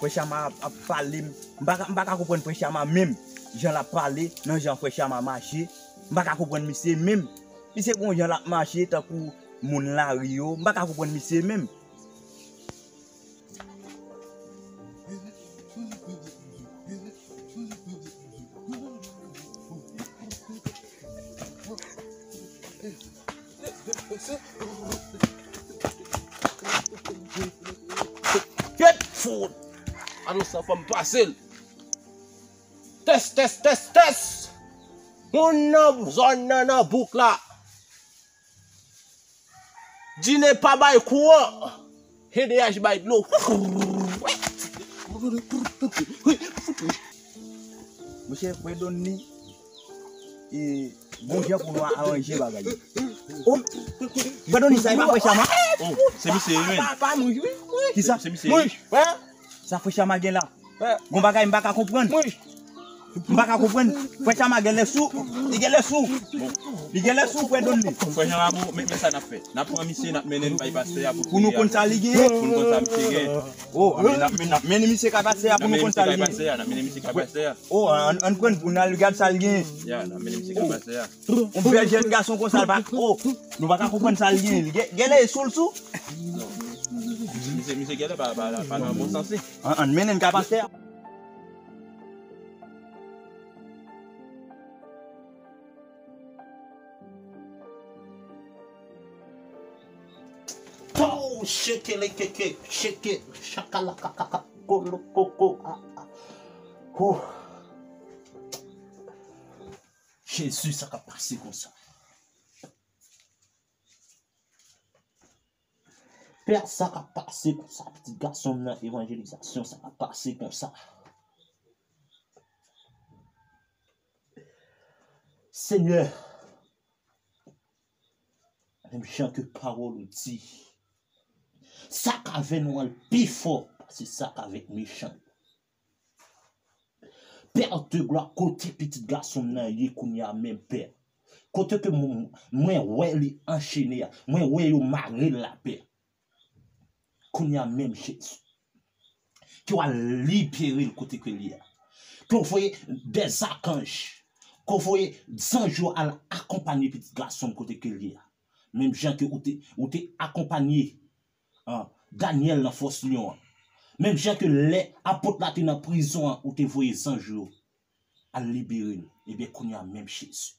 Frè Chama ap, ap pale, m, m pa ka, m pa ka konprann frè Chama menm. Jan l ap pale, nan jan frè Chama mache, m pa ka konprann misye menm. Misye gon jan l ap mache tankou moun lari yo, m pa ka konprann misye menm. Get food! Annou sa fò m pase l. Tès, tès, tès, tès! Moun nan zòn nan, nan bouk la. Dine pa bay kouran. H D H bay dlo. Monchè, frè Donny, e, bon jan pou nou aranje bagay yo. Oh, frè Donny, sa e pa frè Chama? Oh, se misye, wi, men. Kisa? Se misye, wi. Sa frè Chama gen la? Gon bagay m pa ka konprann. M pa ka konprann. Frè Chama genlè sou. Li genlè sou. Li genlè sou, frè Donny. Frè Chama, bon, men, men sa n ap fè. N ap pran misye, n ap mennen l bay pastè a pou l priye avè l. Pou nou konn sa li genyen. Pou nou konn sa misye genyen. Oh, men n ap, men n ap mennen misye kay pastè a pou nou konn sa li genyen. N ap mennen misye kay pastè a. Oh, ann, ann pran l pou n al gad sa l genyen. Ya, n ap mennen misye kay pastè a. Yon bèl jèn gason konsa, l pa, oh, nou pa ka konprann sa l genyen. Li gen, genlè sou l sou. Misye, misye genlè pa, pa, pa nan bon sans li. Ann, ann mennen l kay pastè a. Pow! Shekelekeke, sheke, shakalakakaka, kolokoko, ah, ah. Huh. Jezi, sa k ap pase konsa? Pè, sa k ap pase konsa? Pitit gason m nan evanjelizasyon, sa k ap pase konsa? Senyè, menm jan ke pawòl ou di, sa k avè nou an pi fò pase sa k avèk mechan yo. Pè de glwa, kote pitit gason m nan ye kounye a menm, Pè? Kote ke mwen, mwen wè li anchene a, mwen wè yo mare l la, Pè. Kounye a menm, Jezi, ke w al libere l kote ke l ye a. Ke w voye dèzakanj, ke w voye zanj yo al akonpanye pitit gason m kote ke l ye a. Menm jan ke ou te, ou te akonpanye, an, Danyèl nan fòs lyon an. Menm jan ke lè apot la te nan prizon an, ou te voye zanj yo al libere l. Ebyen, kounye a menm, Jezi,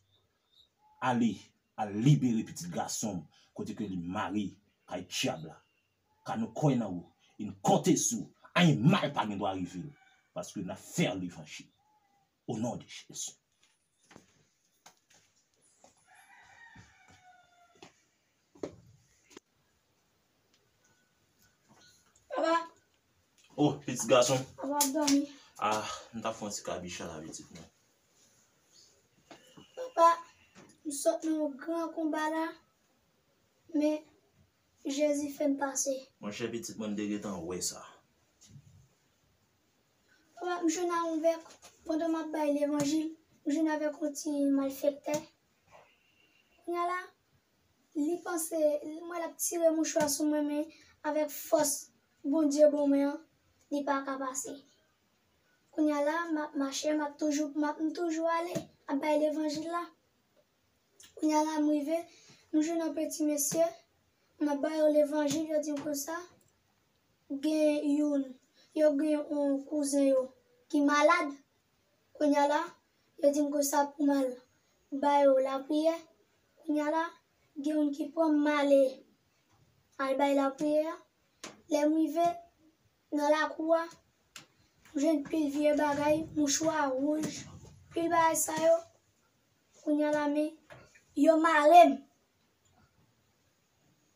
ale, al libere pitit gason m, kote ke li mare kay dyab la. Ka nou kwè nan ou, e n konte sou ou. Anyen mal pa gen dwa rive l, paske n ap fè levanjil. O non de Jezi. Papa. Oh, pitit gason. Papa ap dòmi. Ah, m t ap fè yon ti kabicha la, pitit mwen. Papa, m sot nan yon gran konba la, men Jezi fè m pase. Monchè, pitit mwen, m te gentan wè sa. Papa, m jwenn avèk, pandan m ap bay levanjil, m jwenn avèk yon ti malfektè. Kounye a la, li panse, m wè l ap tire mouchwa sou mwen, men avèk fòs Bondye ban mwen an, li pa ka pase. Kounye a la, m ap mache, m ap toujou, m ap, m toujou ale, ap bay levanjil la. Kounye a la, m rive, m jwenn yon peti mesye, m ap ba yo levanjil, yo di m konsa, gen youn, yo gen yon kouzen yo ki malad. Kounye a la, yo di m konsa pou m al ba yo lapriyè. Kounye a la, gen youn ki pran m, m ale, al bay lapriyè a. Lè m rive nan lakou a, m jwenn pil vye bagay, mouchwa wouj, pil bagay sa yo. Kounye a la, men yo mare m.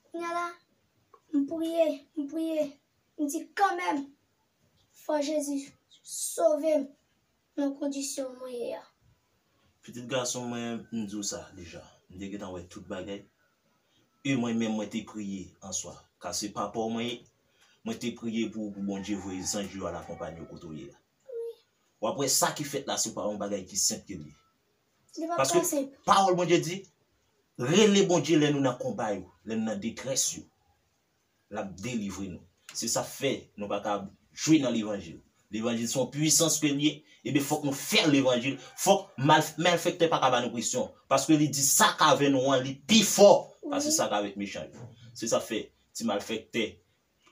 Kounye a la, m priye, m priye, m di kanmenm, fò Jezi sove m nan kondisyon mwen ye a. Pitit gason mwen, m di w sa deja. M te gentan wè tout bagay. E mwen menm, mwen te priye answa. Ka se papa w mwen ye. Mwen te priye pou ou, pou Bondye voye zanj yo al akonpanye w kote w ye a. W ap wè sa ki fèt la, se pa yon bagay ki senp ke l ye. Li pa Paske pase. Pawòl Bondye di, rele Bondye lè nou nan konba yo, lè nou nan detrès yo. L ap delivre nou. Se sa k fè nou pa ka jwe nan levanjil. Levanjil se yon pwisans ke l ye. Ebyen, fòk nou fè levanjil. Fòk mal, malfektè pa ka ba nou presyon. Paske li di sa k avè nou an, li pi fò pase Wi. Sa k avèk mechan yo. Se sa k fè ti malfektè,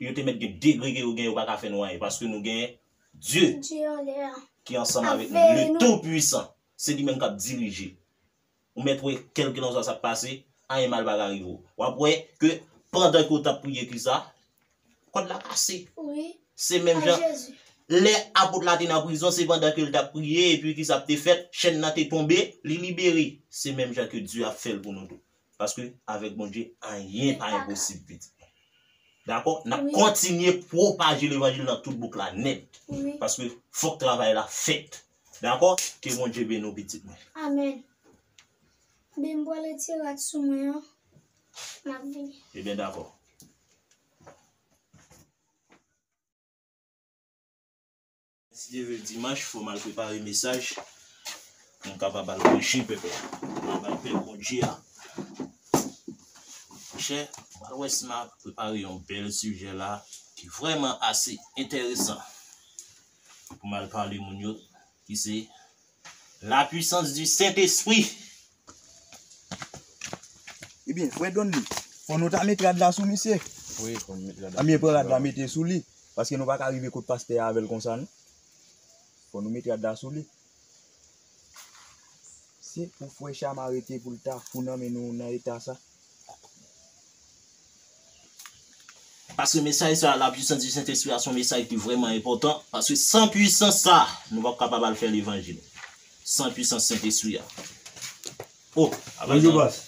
yo te mèt gen degre ke yo gen, yo pa ka fè nou anyen. Paske nou gen Dye Dye anlè a. Ki ansanm avèk nou, Avè le nou. Tout puissant. Se li menm k ap dirije. Ou mèt wè kèlkelanswa sa k pase, anyen mal pa ka rive w. W ap wè ke pandan ke w t ap priye ki sa, kòd la kase. Wi. Se menm A jan Jezi. Lè apot la te nan prizon, se pandan ke l t ap priye, epi ki sa k te fèt, chèn nan te tonbe, li libere. Se menm jan ke Dye ap fè l pou nou tou. Paske avèk Bondye, anyen pa Li pa ka. Enposib, pitit mwen. Dakò? N ap Wi. Kontinye pwopaje levanjil nan tout bouk la nèt. Wi. Paske fòk travay la fèt. Dakò? Ke Bondye beni w, pitit mwen. Amèn. Ben, m pral retire rad sou mwen an. M ap vini. Ebyen, dakò. Si Dye vle, dimanch, fò m al prepare mesaj pou m kapab al preche pèp la. Pou m al bay pèp Bondye a. Monchè, m al wè si m a prepare yon bèl sijè la ki vrèman ase enteresan pou m al pale moun yo, ki se la puissance du Saint-Esprit. Ebyen, frè Donn li, fò nou ta met rad la sou misye. Wi, fò nou met rad la. Ebyen, pran rad la, mete sou li. Paske nou pa ka rive kot pastè a avè l konsa, non. Fò nou met rad la sou li. Se pou frè Chama rete pou l ta fou nan men nou nan eta sa. Paske mesaj sa, la puissance du Saint-Esprit a, se yon mesaj ki vrèman enpòtan. Paske san pwisans sa, nou p ap kapab al fè levanjil. San pwisans Sentespri a. Oh, apa Bonjou, sa. Pas.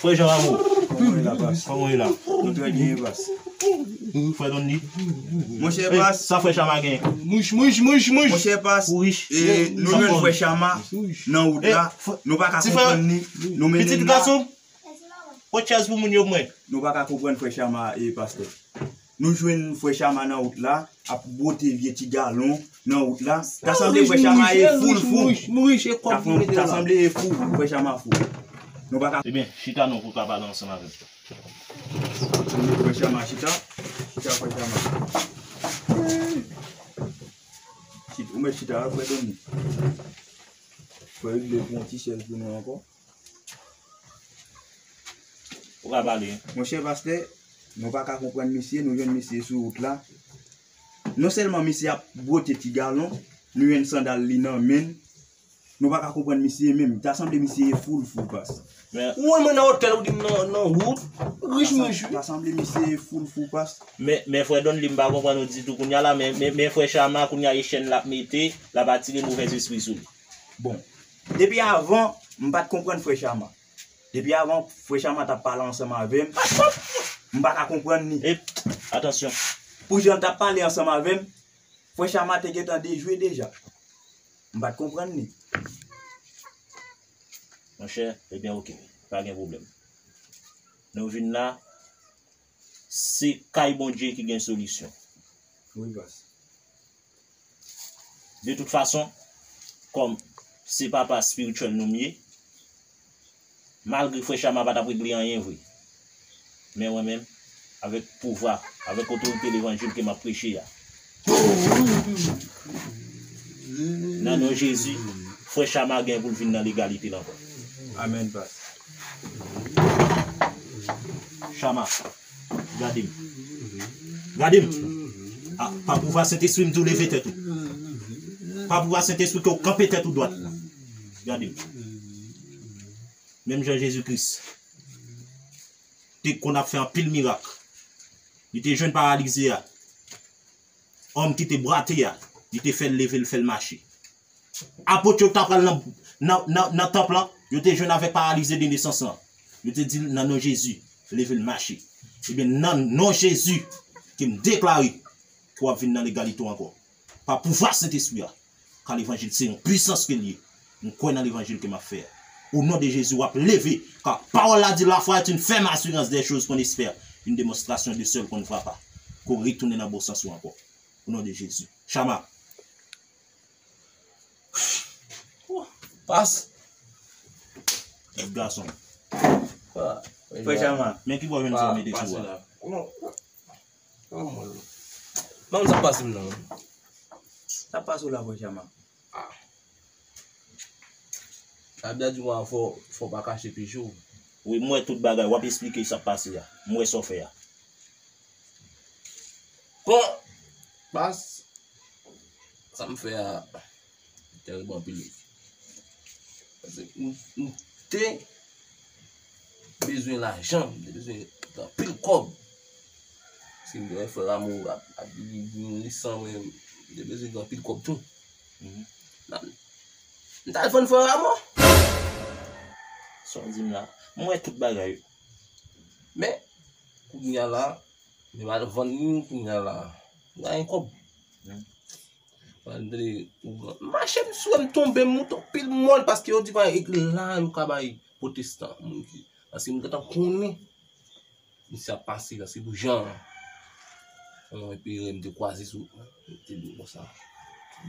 Frè Jean Rameau. Kòman w ye la, pas? Kòman w ye la? Nou trè byen, pas. Frè Donny. Monchè, Eh, pas. Sa frè Chama gen? Mouch, mouch, mouch, mouch. Monchè, pas. Ou rich. E, nou Sa jwenn fò. Frè Chama nan wout Eh, la. Frè, Nou pa ka ti frè, konprann ni. Nou mennen pitit la. Gason. Pran chèz pou moun yo pou mwen. Nou pa ka konprann frè Chama e pastè. Nou jwenn frè Chama nan wout la, ap bwote vye ti galon nan wout la. Ta sanble frè Chama e fou l fou. Mouch, mouch, mouch, e kòb ki mete la. Ta sanble e fou, frè Chama fou. Nou pa ka Ebyen, chita non pou w ka pale ansanm avè m. Frè Chama chita. Chita, frè Chama. Chita, ou mèt chita, frè Donny. Frè Hugues pran ti chèz pou nou ankò. Ou ka pale. Monchè pastè, nou pa ka konprann misye, nou jwenn misye sou wout la. Non sèlman misye ap bwote ti galon, nou jwenn sandal li nan men l. Nou pa ka konprann misye menm. Ta sanble misye e fou l fou, pas. Men Ou wè mwen nan otèl ou di m nan, nan wout. Rich mwen jwi. Ta sanble misye e fou l fou, pas. Men, men frè Donn li m pa konprann ou ditou kounye a la, men, men, men frè Chama kounye a e chèn l ap mete, l ap atire movèzespri sou li. Bon. Depi avan, m pa t konprann frè Chama. Depi avan, frè Chama t ap pale ansanm avè m. M pa ka konprann li. E, atansyon. Pou jan l t ap pale ansanm avè m, frè Chama te gentan dejwe deja. M pa t konprann li. Monchè, ebyen, oke. Pa gen pwoblèm. Nou vin la, se kay Bondye ki gen solisyon. Wi, pas. De tout fason, kòm se papa espirityèl nou m ye, malgre frè Chama pa t ap regle anyen vre, men mwen menm, avèk pouvwa, avèk otorite levanjil ke m ap preche a, nan non Jezi, frè Chama gen pou l vin nan legalite l ankò. Amèn, pas. Chama, gade m. Gade m. A, pa pouvwa Sentespri m di w leve tèt ou. Pa pouvwa Sentespri ke w kanpe tèt ou dwat la. Gade m. Menm jan Jezi Kris te konn ap fè anpil mirak. Li te jwenn paralize a. Òm ki te bwate a, li te fè l leve, l fè l mache. Apot yo t ap pral nan, nan, nan, nan tanp lan, yo te jwenn avèk paralize de nesans lan. Yo te di l, nan non Jezi, leve l mache. Ebyen, nan non Jezi, ke m deklare ke w ap vin nan legalite w ankò. Pa pouvwa Sentespri a. Ka levanjil se yon pwisans ke l ye. M kwè nan levanjil ke m ap fè a. O non de Jezi, w ap leve. Ka pawòl la di, la foi est une ferme assurance des choses qu'on espère, une démonstration de celles qu'on ne voit pas. Ke w retounen nan bon sans ou ankò. O non de Jezi. Chama. Pas. Ti gason. Frè Chama, men ki bò jwenn sa w mete sou a? Ban m sa pase m nan. Sa pase w la, Frè Chama? Labib la di konsa, fò, fò w pa kache peche w. Wi, m wè tout bagay, w ap esplike sa k pase a. M wè sa w fè a. Bon, baz, sa m fè a tèrib anpil wi. Paske m, m te bezwen lajan, m te bezwen anpil kòb. Paske m te wè frè Ramo ap, ap vin, vin li san mwen, m te bezwen gen anpil kòb tou. Mhm. M t al vann frè Ramo. Sa w di m la? M wè tout bagay. Men, kounye a la, men m al vann li kounye a la. M pa gen kòb. Hmm. M al vle, m mache, m sou, m tonbe, m moute anpil mòn paske yo di pa e la yo ka bay pwotestan, moun ki, paske m gentan konnen misye ap pase, paske pou jan an, yon epi m te kwaze sou, m te di konsa,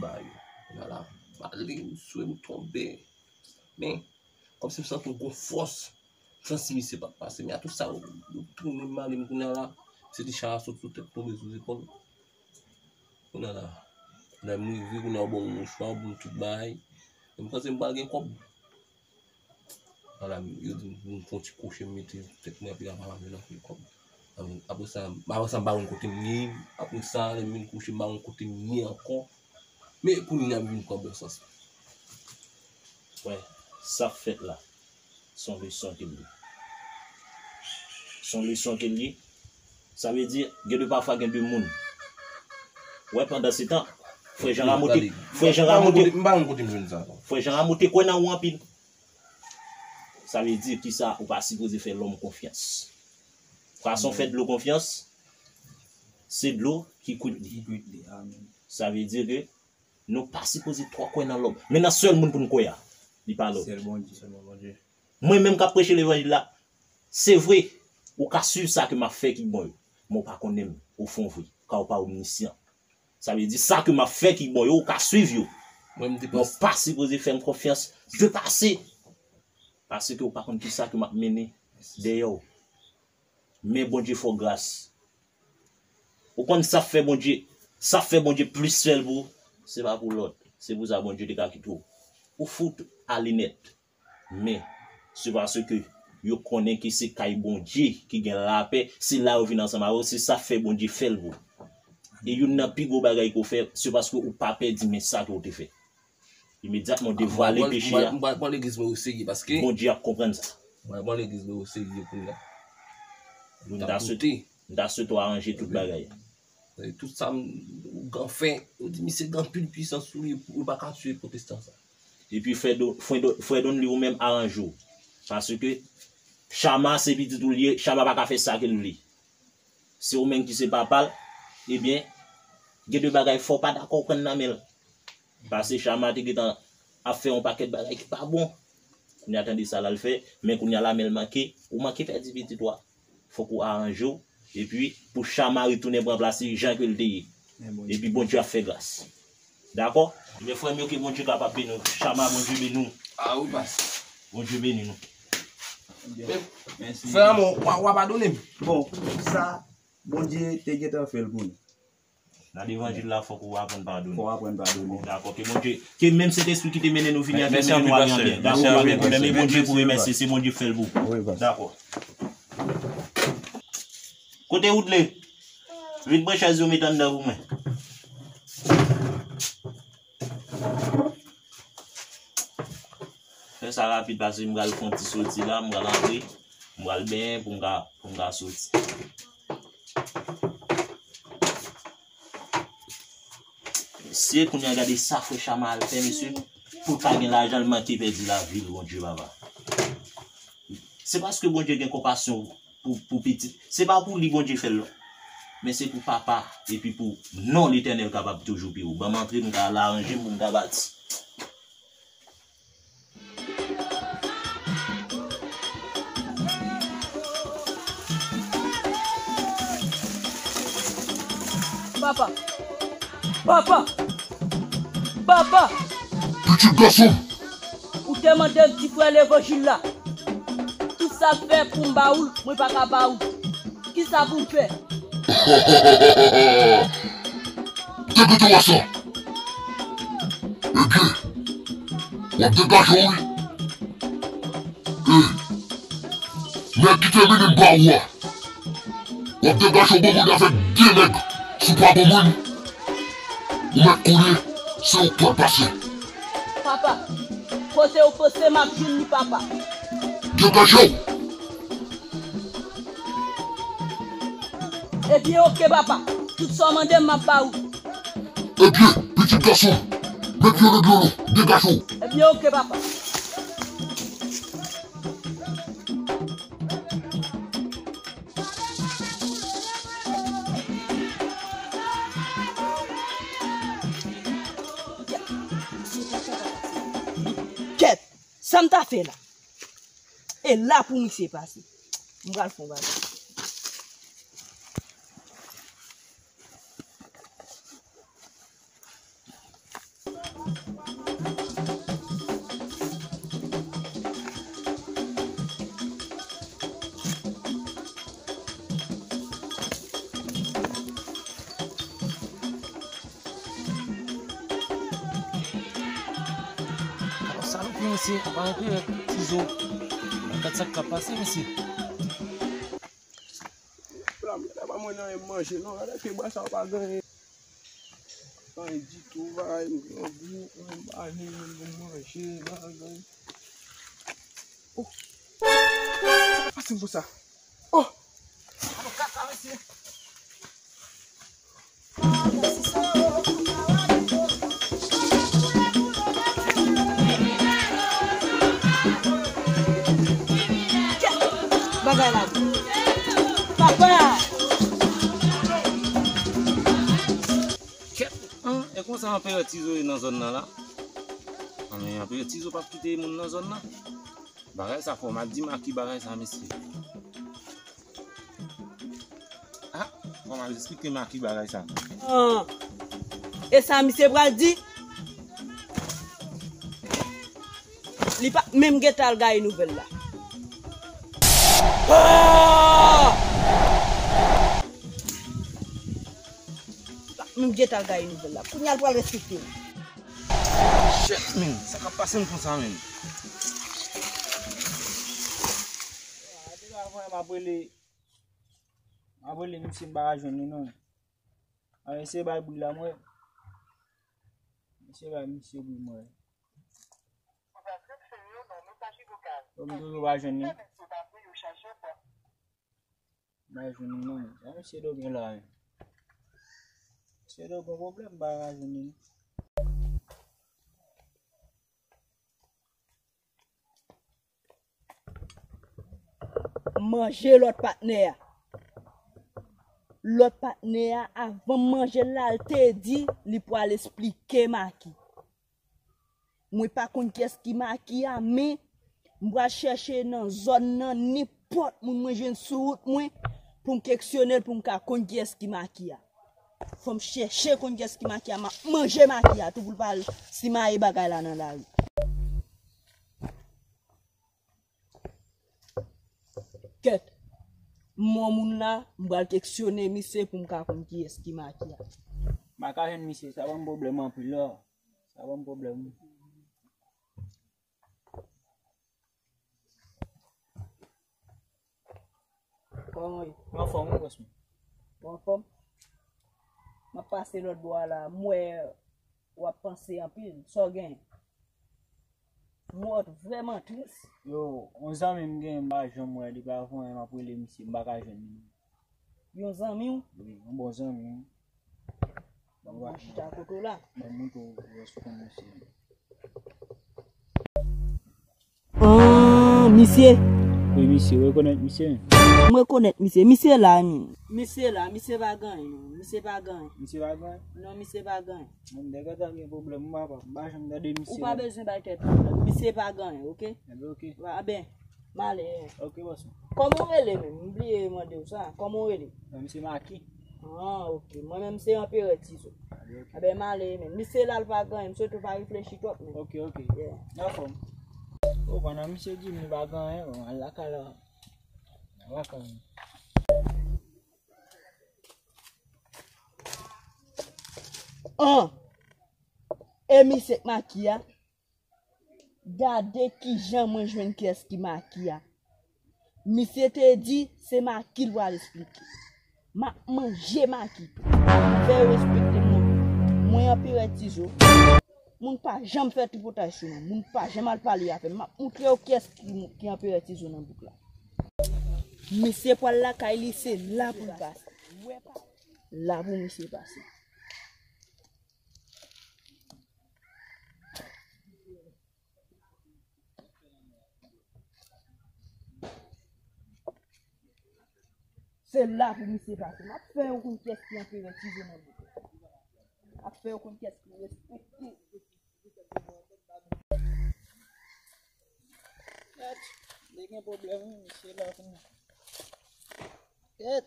bay, kounye a la, m ale, m sou, m tonbe. Men, kòmsi m santi yon gwo fòs, m santi misye p ap pase. Men a tout sa, yo, yo tounen m ale m kounye a la. Se ti chay la sot sou tèt, tonbe sou zepòl. Kounye a la, lè m rive, kounye a yo ban m mouchwa, yo ban m tout bagay. E m panse m pral gen kòb. Ala, yo di m pou m fè yon ti kwoche, m mete tèt mwen, epi apa m ap jwenn anpil kòb. Apre sa, apre sa, m pa konn kote m ye. Apre sa, lè m vin kouche, m pa konn kote m ye ankò. Men kounye a m vin pran bon sans. Wè, sa k fèt la, se yon leson ke l ye. Se yon leson ke l ye. Sa vle di, gen de pafwa gen de moun. Wè, pandan se tan, frè Jan Ramo te, frè Jan Ramo te, m pa konn kote m jwenn sa. Frè Jan Ramo te kwè nan ou anpil. Sa vle di ki sa, ou pa sipoze fè lòm konfyans. Fason fè dlo konfyans, se dlo ki kwit li. Ki kwit li, amen. Sa vle di ke nou pa sipoze twò kwè nan lòm. Men nan sèl moun pou n kwè a, li pa lòt. Sèl Bondye. Sèlman Bondye. Mwen menm k ap preche levanjil la, se vre, ou ka swiv sa ke m ap fè ki bon yo, men ou pa konnen m o fon vre, ka ou pa omnisyan. Sa vle di sa ke m ap fè ki bon yo, ou ka swiv yo. Mwen, m te panse. Men w pa sipoze fè m konfyans depase. Paske w pa konn kisa ke m ap mennen dèyè w. Men Bondye fè w gras. Ou konn sa fè Bondye, sa fè Bondye plis fè l pou ou, se pa pou lòt. Se pou sa Bondye te ka kite w. Ou fout ale nèt. Men, se paske yo konnen ke se kay Bondye ki gen lapè, se la yo vin ansanm avè w, se sa fè Bondye fè l pou ou. E youn nan pi gwo bagay ke w fè, se paske ou pa pèdi men sa ke w te fè. Imedyatman w devwale peche a, Bondye ap konprann sa. Mwen pran legliz mwen o serye kounye a. M ta swete, m ta swete w aranje tout bagay. E tout sa m, ou gen fè, yo di misye gen anpil pwisans sou li, ou pa ka tiye pwotestan sa. Epi frè Don, frè Don, frè Don li ou menm aranje w. Paske Chama se pitit ou li ye, Chama pa ka fè sa ke l vle. Se ou menm ki se papa l, ebyen, gen de bagay fò w pa dakò w pran nan men l. Paske Chama te gentan ap fè yon pakèt bagay ki pa bon. Kounye a tande sa l al fè, men kounye a la men l manke, ou manke pèdi pitit ou a. Fòk ou aranje w, epi pou Chama retounen pran plas li jan ke l te ye. Epi Bondye ap fè gras. Dakò? Ebyen, frè m yo, ke Bondye kapab beni w. Chama, Bondye beni w. A wi, pas. Bondye beni nou. Frè m, w a, w a padone m. Bon, sa, Bondye te gentan fè l pou nou. Nan levanjil la, fòk ou aprann padone. Fòk w aprann padone. Dakò, ke Bondye, ke menm Sentespri ki te mennen nou vini an, ke l mennen nou ale an pè. Dakò, pa gen pwoblèm, e Bondye pou remèsye, se Bondye k fè l pou ou. Dakò. Kote Woodley? Vin pran chèz yo met anndan pou mwen. Fè sa rapid paske m pral fè yon ti soti la, m pral antre, m pral benyen pou m ka, pou m ka soti. Mesye, kounye a gade sa frè Chama al fè, mesye. Pou l pa gen lajan, l manke pèdi lavi l, Bondye papa. Se paske Bondye gen konpasyon pou, pou pitit. Se pa pou li Bondye fè l, non. Men se pou papa, epi pou non Letènèl kapab toujou pi wo. Ban m antre, m ka al aranje m pou m ka pati. Papa! Papa! Papa! Pitit gason! Ou te mande m ti frè levanjil la. Sa fè pou m ba ou l, mwen pa ka ba ou. Kisa pou m fè? Te kite w a sa. Ebyen, w ap degaje w wi. E, nèg ki te vini m ba ou a. W ap degaje w bon moun avèk de nèg. Si w pa bon moun, ou mèt konnen se ou k pral pase. Papa, kote ou panse m ap jwenn li, papa? Degaje w! Ebyen, oke, papa. Tout sa w mande m, m ap ba ou. Ebyen, pitit gason, mèt vire dlo, degaje w. Ebyen, oke, papa. Kèt, sa m ta fè la? E la pou misye pase. M pral fè yon bagay. Alò, salopri, mesye, apa yon perèt, tizo. Gad sa k ka pase, mesye. Blan, m pa mwen nan manje, non. Gade ke bwa sa pa gen anyen ditou, bagay, m gen yon gou, m pa jwenn menm pou manje, bagay. Oh! Sa k ap pase m konsa? Oh! Alò, kaka, mesye. Bagay la. Papa! Kèt, an, e konsa anperè Tizo ye nan zòn nan la? An, men anperè Tizo p ap kite moun nan zòn nan. Bagay sa fò m al di Maki bagay sa, mesye. Ah, fò m al esplike Maki bagay sa. Ah, e sa misye pral di? Li pa menm gentan al gaye nouvèl la. Ah! Li pa menm gentan al gaye nouvèl la. Kounye a l pral respekte l. Shit, men, sa k ap pase m konsa, men? Depi avan, m ap rele, m ap rele misye, m pa ka jwenn li, non. A, eseye bay bri la, mwen. Eseye bay misye bri, mwen. Bon, m toujou pa jwenn li. M pa jwenn li, non. Sa misye do gen la, men. Misye do gen pwoblèm, m pa ka jwenn li, non. Manje lòt patnè a. Lòt patnè a, avan m manje l la, l te di li pral esplike Maki. Mwen pa konn kiyès ki Maki a, men m pral chèche nan zòn nan nenpòt moun mwen jwenn sou wout mwen pou m keksyone l pou m ka konn kiyès ki Maki a. Fò m chèche konn kiyès ki Maki a, m ap manje Maki a tou pou l pa al simaye bagay la nan lari. Kèt. M wè moun la, m pral keksyone misye pou m ka konn kiyès ki Maki a. M pa ka jwenn misye, sa ban m pwoblèm anpil la. Sa ban m pwoblèm. Kòman w ye? Mwen anfòm, wi, bòs mwen. Ou anfòm? M ap pase lòt bò a la, m wè w ap panse anpil. Sa w gen? Mwen vrèman tris. Yo, yon zanmi m gen, m pa janm wè, li pa fè anyen, m ap rele misye, m pa ka jwenn li. Yon zanmi w? Wi, yon bon zanmi m. Bon, bon, chita kote w la. Mwen montre w, w wè si w konn misye. Ah, misye. Wi, misye, rekonèt misye? M rekonèt misye. Misye la, men. Misye la, misye pa gen anyen, non. Misye pa gen anyen. Misye pa gen anyen? Non, misye pa gen anyen. Mwen, nèg la ta gen pwoblèm, m pa, m pa janm tande misye. Ou pa bezwen bay tèt pwoblèm. Misye pa gen anyen, oke? Enben, oke. Wa, ben, m ale. Ok, bòs mwen. Kòman w rele menm? M bliye mande w sa. Kòman w rele? Mwen, se Maki. Ah, ok. Mwen menm, se Anperè Tizo. Anben, m ale menm. Misye la, l pa gen anyen. M swete w pa reflechi twòp menm. Ok, ok. Yeah. Anfòm. O, pandan misye di m li pa gen anyen, bon, al lakay la. An! E misye k maki a? Gade kijan mwen jwenn kiyès ki maki a. Misye te di se maki l pral esplike. M ap manje maki tou. Fè yo respekte m non. Mwen Anperè Tizo. Moun pa janm fè tripotay sou mwen. Moun pa janm al pale avè m. M ap montre yo kiyès ki, ki Anperè Tizo nan bouk la. Misye pral lakay li, se la pou l pase. La pou misye pase. Se la pou misye pase. M ap fè yo konn kiyès ki Anperè Tizo nan bouk la. M ap fè yo konn kiyès ki respekte. Kèt, li gen pwoblèm, wi, misye la kounye a. Kèt.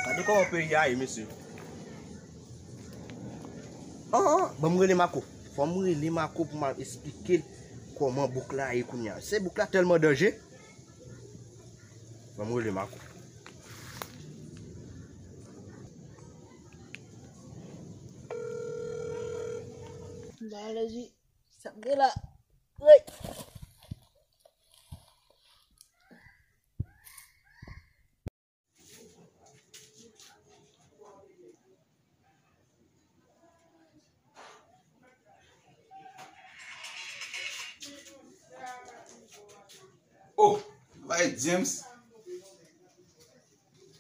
Gade kòman peyi a ye, mesye. An, an, ban m rele Mako. Fò m rele Mako pou m al esplike l kòman bouk la ye kounye a. Se bouk la tèlman danje. Ban m rele Mako. Ba lezi. Sa m gen la. Ey! Oh, bay James.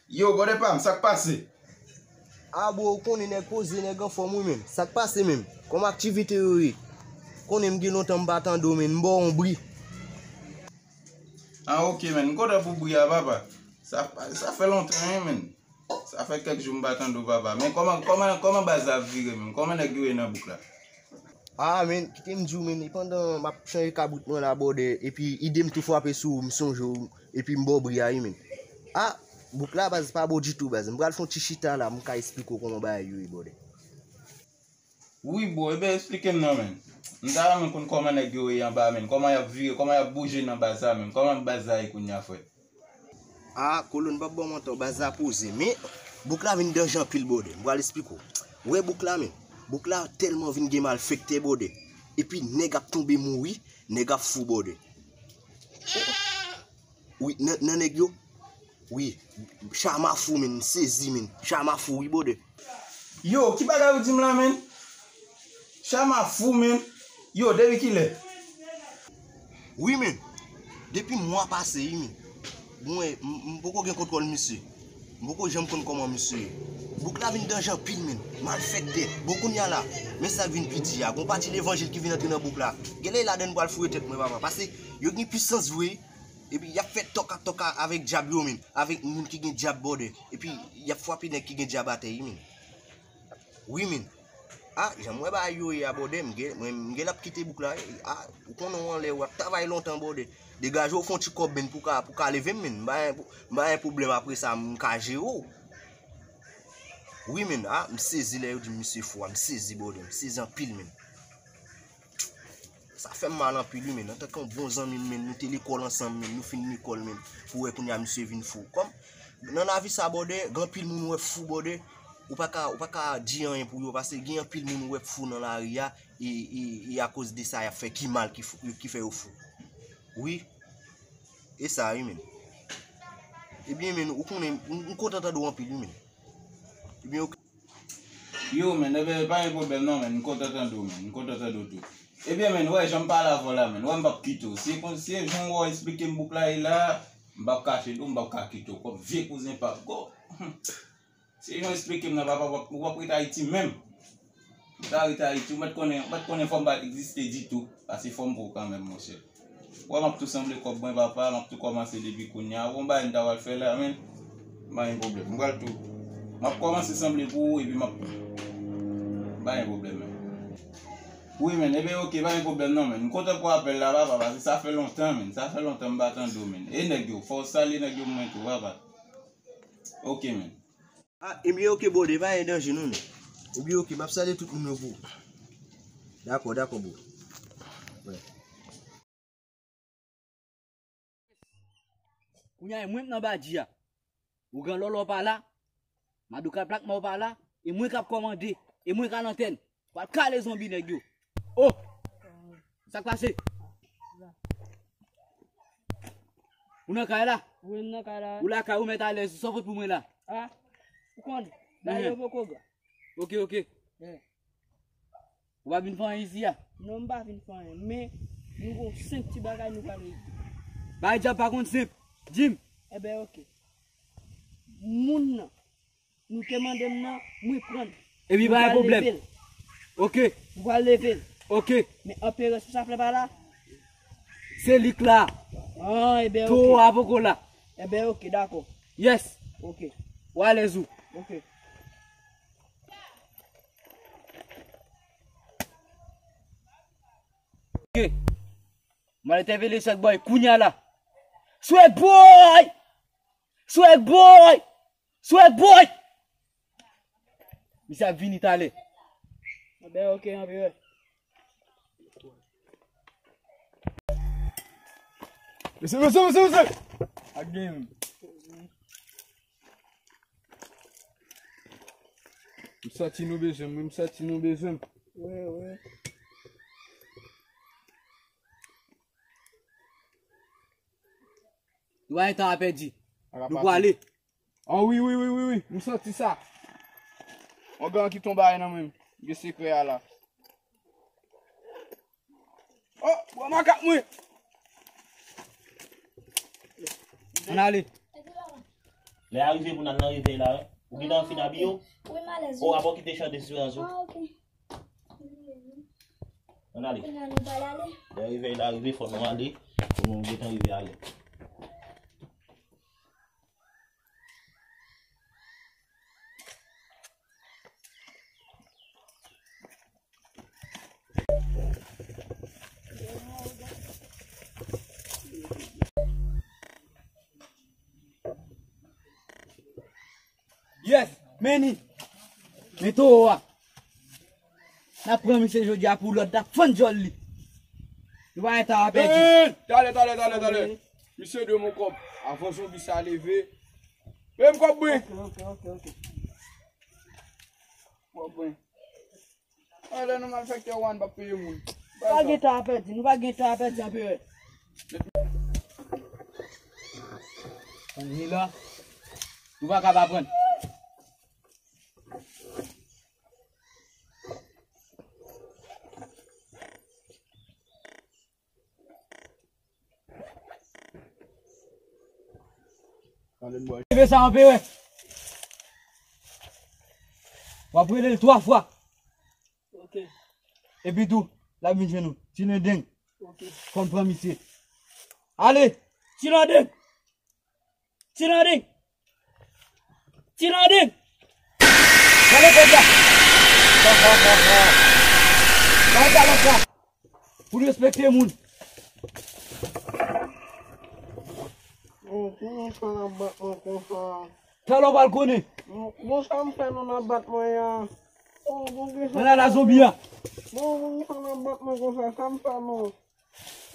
Yo, brother pa m, sa k pase? A bro, ou konnen nèg poze, nèg anfòm wi menn. Sa k pase menn? Kòman aktivite yo ye? Konnen m gen lontan m pa tande w menn, m ba w yon bri. Ah, ok menn, m kontan pou bri a, papa. Sa, sa fè lontan wi menn. Sa fè kèk jou m pa tande w, papa. Men kòman, kòman, kòman baz la ap vire menm? Kòman nèg yo ye nan bouk la? Ah, men, kite m di w, men, e pandan m ap chanje kabrit mwen la, brother, epi ide m tou frape sou ou, m sonje w, epi m ba w bri a, wi, men. Ah, bouk la, baz, pa bon ditou, baz. M pral fè yon ti chita la, m ka esplike w kòman bagay yo ye, brother. Wi, bro, ebyen, esplike m non, men. M ta renmen konn kòman nèg yo ye anba, men. Kòman y ap vire, kòman y ap bouje nan baz la, men. Kòman baz la ye kounye a, frè? Ah, kolonn, m p ap ba w manti, baz la poze. Men, bouk la vin danje anpil, brother. M pral esplike w. Ou wè bouk la, men. Bouk la tèlman vin gen malfektè, brother. Epi nèg ap tonbe mouri, nèg ap fou, brother. Wi, nan, nan nèg yo. Wi, Chama fou, men. M sezi, men. Chama fou, wi, brother. Yo, ki bagay ou di m la, men? Chama fou, men. Yo, depi kilè? Wi, men. Depi mwa pase, wi, men. Mwen, m, m poko gen kontwòl misye. M poko janm konn kòman misye ye. Bouk la vin danje anpil, men. Malfektè. Bon, kounye a la, men sa k vin pi di a. Gon pati levanjil ki vin antre nan bouk la. Genlè ladann pral foure tèt mwen, papa. Paske yo gen pisans vre. Epi y ap fè tòka tòka avèk dyab yo, men. Avèk moun ki gen dyab, brother. Epi y ap frape nèg ki gen dyab atè, wi, men. Wi, men. Ah, jan m wè bagay yo ye a, brother, m gen, mwen, m gen l ap kite bouk la, wi. Ah, ou konnen w anlè, w ap travay lontan, brother. Degaje w, fè yon ti kòb, men, pou ka, pou ka leve m, men. M pa gen, m pa gen pwoblèm, apre sa, m ka jere w. Wi, men. Ah, m sezi lè yo di m misye fou a, m sezi, brother, m sezi anpil, men. Sa fè m mal anpil, wi, men. Antanke yon bon zanmi m, men, nou te lekòl ansanm, men, nou fin lekòl, men, pou wè kounye a misye vin fou. Kòm, nan lavi sa, brother, gen anpil moun ou wè fou, brother. Ou pa ka, ou pa ka di anyen pou yo, paske gen anpil moun ou wè fou nan lari a, e, e, e akoz de sa y ap fè ki mal ki fou, ki fè yo fou. Wi. E sa, wi, men. Ebyen, men, ou konnen, m, m kontan tande w anpil, wi, men. Ebyen, ok. Yo, men, ebyen, pa gen pwoblèm non, men. M kontan tande w, men. M kontan tande w tou. Ebyen, men, wè, jan m pale avè w la, men. Wè, m p ap kite w. Se kon, se jan w esplike m bouk la ye la, m p ap kache tou, m p ap ka kite w. Kòm vye kouzen p ap go. Se jan w esplike m nan, papa, w ap, w ap ret Ayiti menm. Ou ta ret Ayiti, ou mèt konnen, ou mèt konnen fò m pa t egziste ditou. Pase fò m pou w kanmenm, monchè. Ou wè, m ap tou sanble kòb mwen, papa, m ap tou kòmanse depi kounye a. Ou wè yon bagay m ta pral fè la, men. M pa gen pwoblèm. M pral tou. M ap kòmanse sanble pou ou, epi m ap. M pa gen pwoblèm, men. Wi, men. Ebyen, ok, pa gen pwoblèm, non, men. M kontan pou apèl la, papa, paske sa fè lontan, men. Sa fè lontan m pa tande w, men. E nèg yo, fò w salye nèg yo pou mwen tou, papa. Ok, men. Ah, ebyen, ok, brother, pa gen danje, non, men. Ebyen, ok, m ap salye tout moun yo pou ou. Dakò, dakò, bro. Wè. Kounye a, e mwen k nan badji a. Ougan Lòlò pa la, Madouka Plak Mò pa la, e mwen k ap kòmande, e mwen k a lantèn. Pral kale zonbi nèg yo. Oh! Sa k pase? Ou nan kay la? Wi, m nan kay la. Ou lakay ou mèt alèz, ou san fot pou mwen la. Ah, ou konn, bagay yo poko gran. Ok, ok. Yeah. Ou pa vin fè anyen isi a? Non, m pa vin fè anyen, men nou gon senp ti bagay nou pral regle. Bagay djab pa konn senp. Di m. Enben, ok. Moun nan, nou te mande m nan, mwen pran l. Epi pa gen pwoblèm. Ok. Mwen pral leve l. Ok. Men anperè sou sa flè pa la. Se li k la. Ah, enben, ok. Towo a poko la. Enben, ok, dakò. Yes. Ok. Ou alèz ou. Ok. Ok. M al entèvele Swag Boy kounya la. Swag Boy! Swag Boy! Swag Boy! Misye ap vini talè. Enben, ok, anperè. Mesye, mesye, mesye, mesye! Ak gen. M santi nou bezwen m, wi, m santi nou bezwen m. Wi, wi. Nou pa gen tan a pèdi. Nou pwale. Ah, wi, wi, wi, wi, wi. M santi sa. On gang ki tonbe a nan men m. Gen sekrè a la. Oh, bwa makak mwen. Ann ale. Lè a rive pou n al nan revèy la, wi. Ou gentan fin abiye w? Wi, m alèz, wi. Oh, apa w kite chante sou razo? Ah, ok. Ann ale. Kounye a nou pral ale. Lè revèy la rive, fò nou ale, pou nou gentan rive alè. Yes, men ni. Men towo a. N ap pran misye jodi a pou lòd, n ap fann djòl li. Nou pa gen tan a pèdi. Hey, talè, talè, talè, talè. Misye dwe mon kòb. Avan zonbi sa leve. Peye m kòb mwen. Ok, ok, ok, ok. Kòb mwen. Alè, nou malfektè wan p ap peye moun. Nou pa gen tan a pèdi, nou pa gen tan a pèdi, anperè. Ann vini la. Nou pa ka pa pran. Leve sa, anperè. W ap rele l twa fwa. Ok. Epi tou, l ap vin jwenn ou. Ti Lendeng. Ok. Konn pran misye. Ale! Ti Lendeng! Ti Lendeng! Ti Lendeng! Gade kòb la! Bay kalòt la! Pou l respekte moun! Bon, kòman sa n ap bat mwen konsa? Talè w pral konnen. Bon, sa m fè nou n ap bat mwen an? Ann al a zonbi a. Bon, bon, sa n ap bat mwen konsa, sa m fè nou?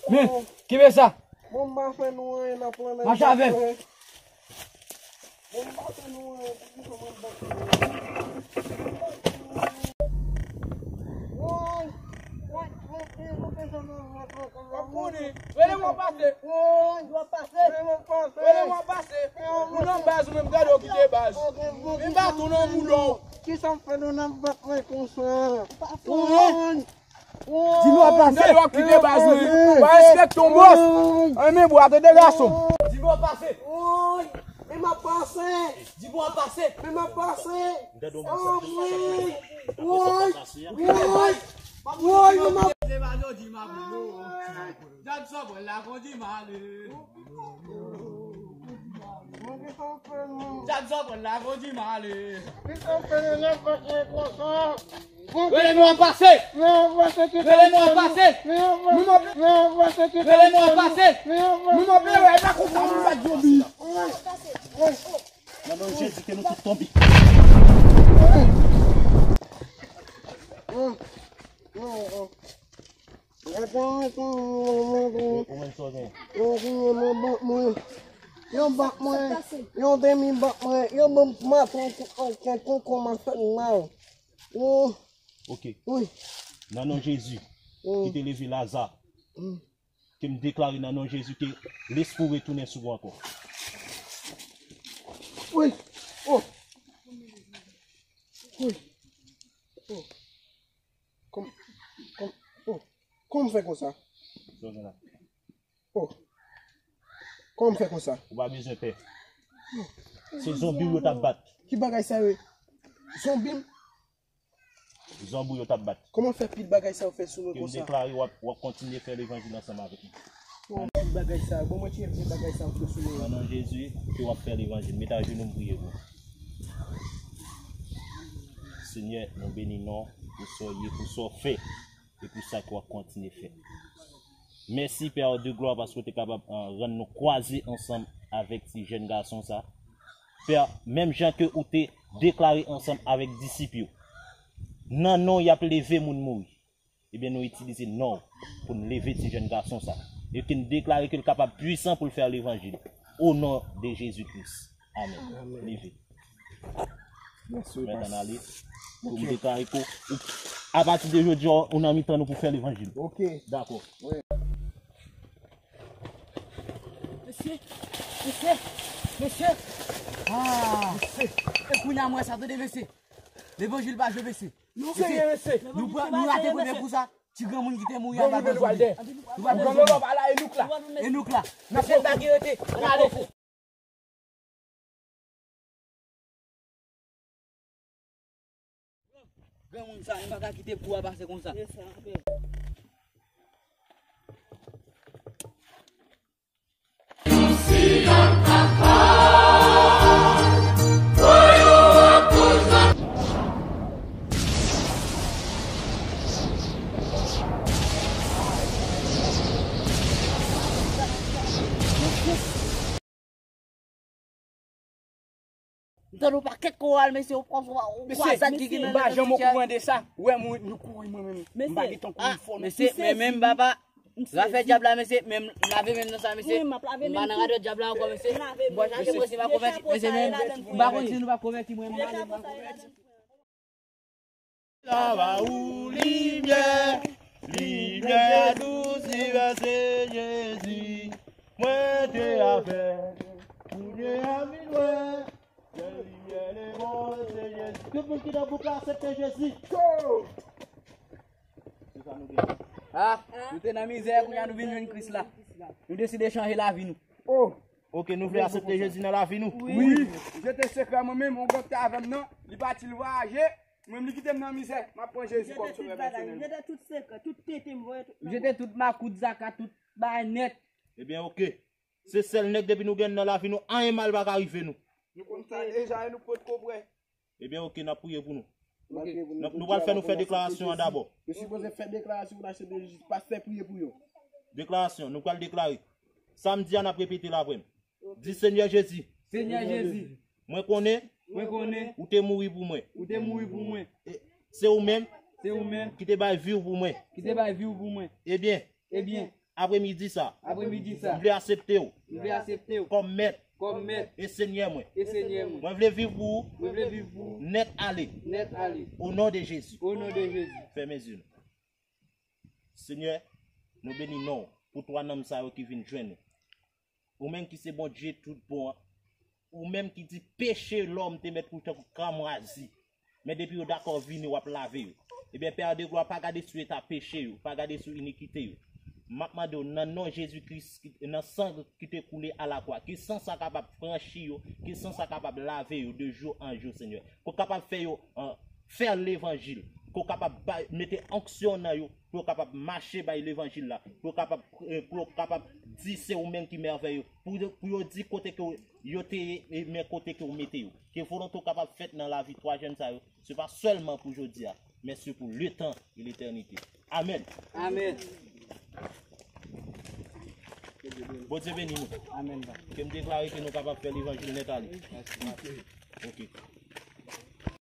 Men, kenbe sa. Bon, m pa fè nou anyen, n ap pran nèg. Mache avè l. Bon, m pa fè nou anyen, poukisa m ap bat nou? Woy! Woy, woy, woy, woy, woy, woy, woy, woy. W ap konnen. Rele mwen pase. Woy! W ap pase. Rele mwen pase. Rele mwen pase. Ou nan baz ou menm, gade w kite baz. Men baton nan mouda w. Kisa m fè nou n ap bat mwen konsa? Woy! Di nou w ap pase. Nèg yo ap kite baz mwen. Pa respekte yon bòs. An men bwa, tande gason. Di nou w ap pase. Woy! Men m ap pase. Di nou w ap pase. Men m ap pase. Woy! Woy! Woy! Woy! Men m ap... Se pa jodi m ap... Djab sòpwèl la kondi male. Djab sòpwèl la kondi male. Rele nou an pase. Rele nou an pase. Rele nou an pase. Rele nou an pase. Nan non Jezi ke nou tout tonbe. Yo bat mwen, yo bat mwen, yo demi bat mwen, yo ban m maton tou anken, tonton m ap fè m mal. Yo, Ok. wi, Nan non Jezi, ki te leve Laza, Mm. ke m deklare nan non Jezi ke lespri w retounen sou ou ankò. wi, oh, wi, oh, kòm, kòm, oh, kòman m fè konsa? Sa w gen la? Oh, kòman m fè konsa? Ou pa bezwen pè. Se zonbi w yo t ap bat. Ki bagay sa yo ye? Zonbi m? Zonbi w yo t ap bat. Kòman fè pil bagay sa yo fè sou mwen Ke m konsa? deklare w ap, w ap kontinye fè levanjil ansanm avèk nou. Kòman pil bagay sa yo? Bon, mwen tire pil bagay sa yo fè sou mwen. Nan non Jezi, ke w ap fè levanjil. Met ajenou m priye pou. Senyè, nou beni non w pou sa w ye, pou sa w fè, e pou sa ke w ap kontinye fè. Mèsi, Pè de glwa, paske w te kapab, ah, rann nou kwaze ansanm avèk ti jèn gason sa. Pè, menm jan ke ou te deklare ansanm avèk disip yo, nan non w y ap leve moun mouri. Ebyen, nou itilize non w pou n leve ti jèn gason sa. E ke n deklare ke l kapab pwisan pou l fè levanjil. O non de Jezi Kris. Amèn. Leve. Mèsi, Mèt ann pas. ale. Pou m deklare ke ou, apati de jodi a, ou nan mitan nou pou fè levanjil. Ok. Dakò. Mesye, mesye, mesye. Ah, mesye. E kounye a m wè sa, tande mesye. Levanjil pa jwe mesye. Nou serye mesye. Nou pran, nou rate konnen pou sa. Ti granmoun ki te mouri anba granmoun. Nou pral dèyè. Nou pral dèyè. Granmoun pa la, e nou k la. E nou k la. Mesye, bagay rete. Ann ale. Granmoun sa, nou pa ka kite kou a pase konsa. M tande yon pakèt koral, mesye, ou pran ou kwazad ki gen nan. M pa janm okouran de sa. Ou wè, mwen, nou kouri mwen menm. M pa gen tan kouri fò non. Mesye, men menm papa, zafè dyab la, mesye, menm lave menm nan sa, mesye. M pa nan radòt dyab la ankò, mesye. M pa chache mwen si m pa konvèti, mesye, men m pa konn si nou pa konvèti mwen. M pa konvèti. Lava ou limyè, limyè a dous limyè se Jezi. Mwen te avèg, kounye a m vin wè, lè limyè leve w se Jezi. Tout moun ki nan gwoup la aksepte Jezi. Go! Se sa nou gen. Ah, nou te nan mizè, kounye a nou vin jwenn Kris la. Nou deside chanje lavi nou. Oh! Ok, nou vle aksepte Jezi nan lavi nou. Wi. Jete sekrè mwen menm, yon gòt te avè m nan, li pati l vwayaje, mwen menm li kite m nan mizè, m ap pran Jezi kòm sovè pèsonèl mwen. Jete tout sekrè, tout tenten m voye tout nan. Jete tout makout, zaka, tout bagay nèt. Ebyen, ok. Se sèl nèg depi nou gen nan lavi nou, anyen mal pa ka rive nou. Nou konn sa deja e nou potko prè. Ebyen, ok, n ap priye pou nou. N ap priye pou nou. Nou pral fè nou fè deklarasyon an dabò. Yo sipoze fè deklarasyon pou n aksepte Jezi. Pastè priye pou yo. Deklarasyon, nou pral deklare. Sa m di a, n ap repete l apre m. Di, Senyè Jezi. Senyè Jezi. Mwen konnen. Mwen konnen. Ou te mouri pou mwen. Ou te mouri pou mwen. E se ou menm. Se ou menm. Ki te bay vi w pou mwen. Ki te bay vi w pou mwen. Ebyen. Ebyen. Apremidi sa. Apremidi sa. M vle aksepte w. M vle aksepte w. Kòm mèt. Kòm mèt. E Senyè mwen. E Senyè mwen. Mwen vle viv pou ou. Mwen vle viv pou ou. Nèt ale. Nèt ale. O non de Jezi. O non de Jezi. Fèmen zye nou. Senyè, nou beni non w pou twa nanm sa yo ki vin jwenn ou. Ou menm ki se Bondye tout bon an. Ou menm ki di peche lòm te mèt kou tankou kramwazi. Men depi yo dakò vini, w ap lave yo. Ebyen, Pè de glwa, pa gade sou eta peche yo, pa gade sou inikite yo. M ap mande w, nan non Jezi Kris, ki- nan san ki te koule alakwa, ke san sa kapab franchi yo, ke san sa kapab lave yo de jou an jou, Senyè. Ke w kapab fè yo, eh, fè levanjil, ke w kapab bay, mete onksyon nan yo, pou yo kapab mache bay levanjil la, pou yo kapab, eh, pou yo kapab di se ou menm ki mèvèye, pou yo, pou yo di kote ke w- yo te ye, e men kote ke w mete yo. Ke volonte w kapab fèt nan lavi twa jèn sa yo, se pa sèlman pou jodi a, men se pou letan e letènite. Amèn. Amèn. Bondye beni nou. Amèn, pa. Ke m deklare ke nou kapab fè levanjil nèt ale. Ok.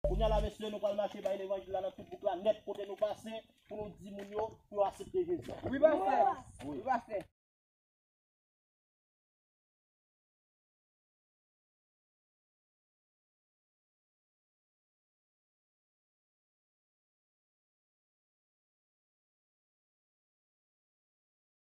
Kounye a la, mesye, nou pral mache bay levanjil la nan tout bouk la nèt kote nou pase pou nou di moun yo pou yo aksepte Jezi. Wi, pastè. Wi. Wi, pastè.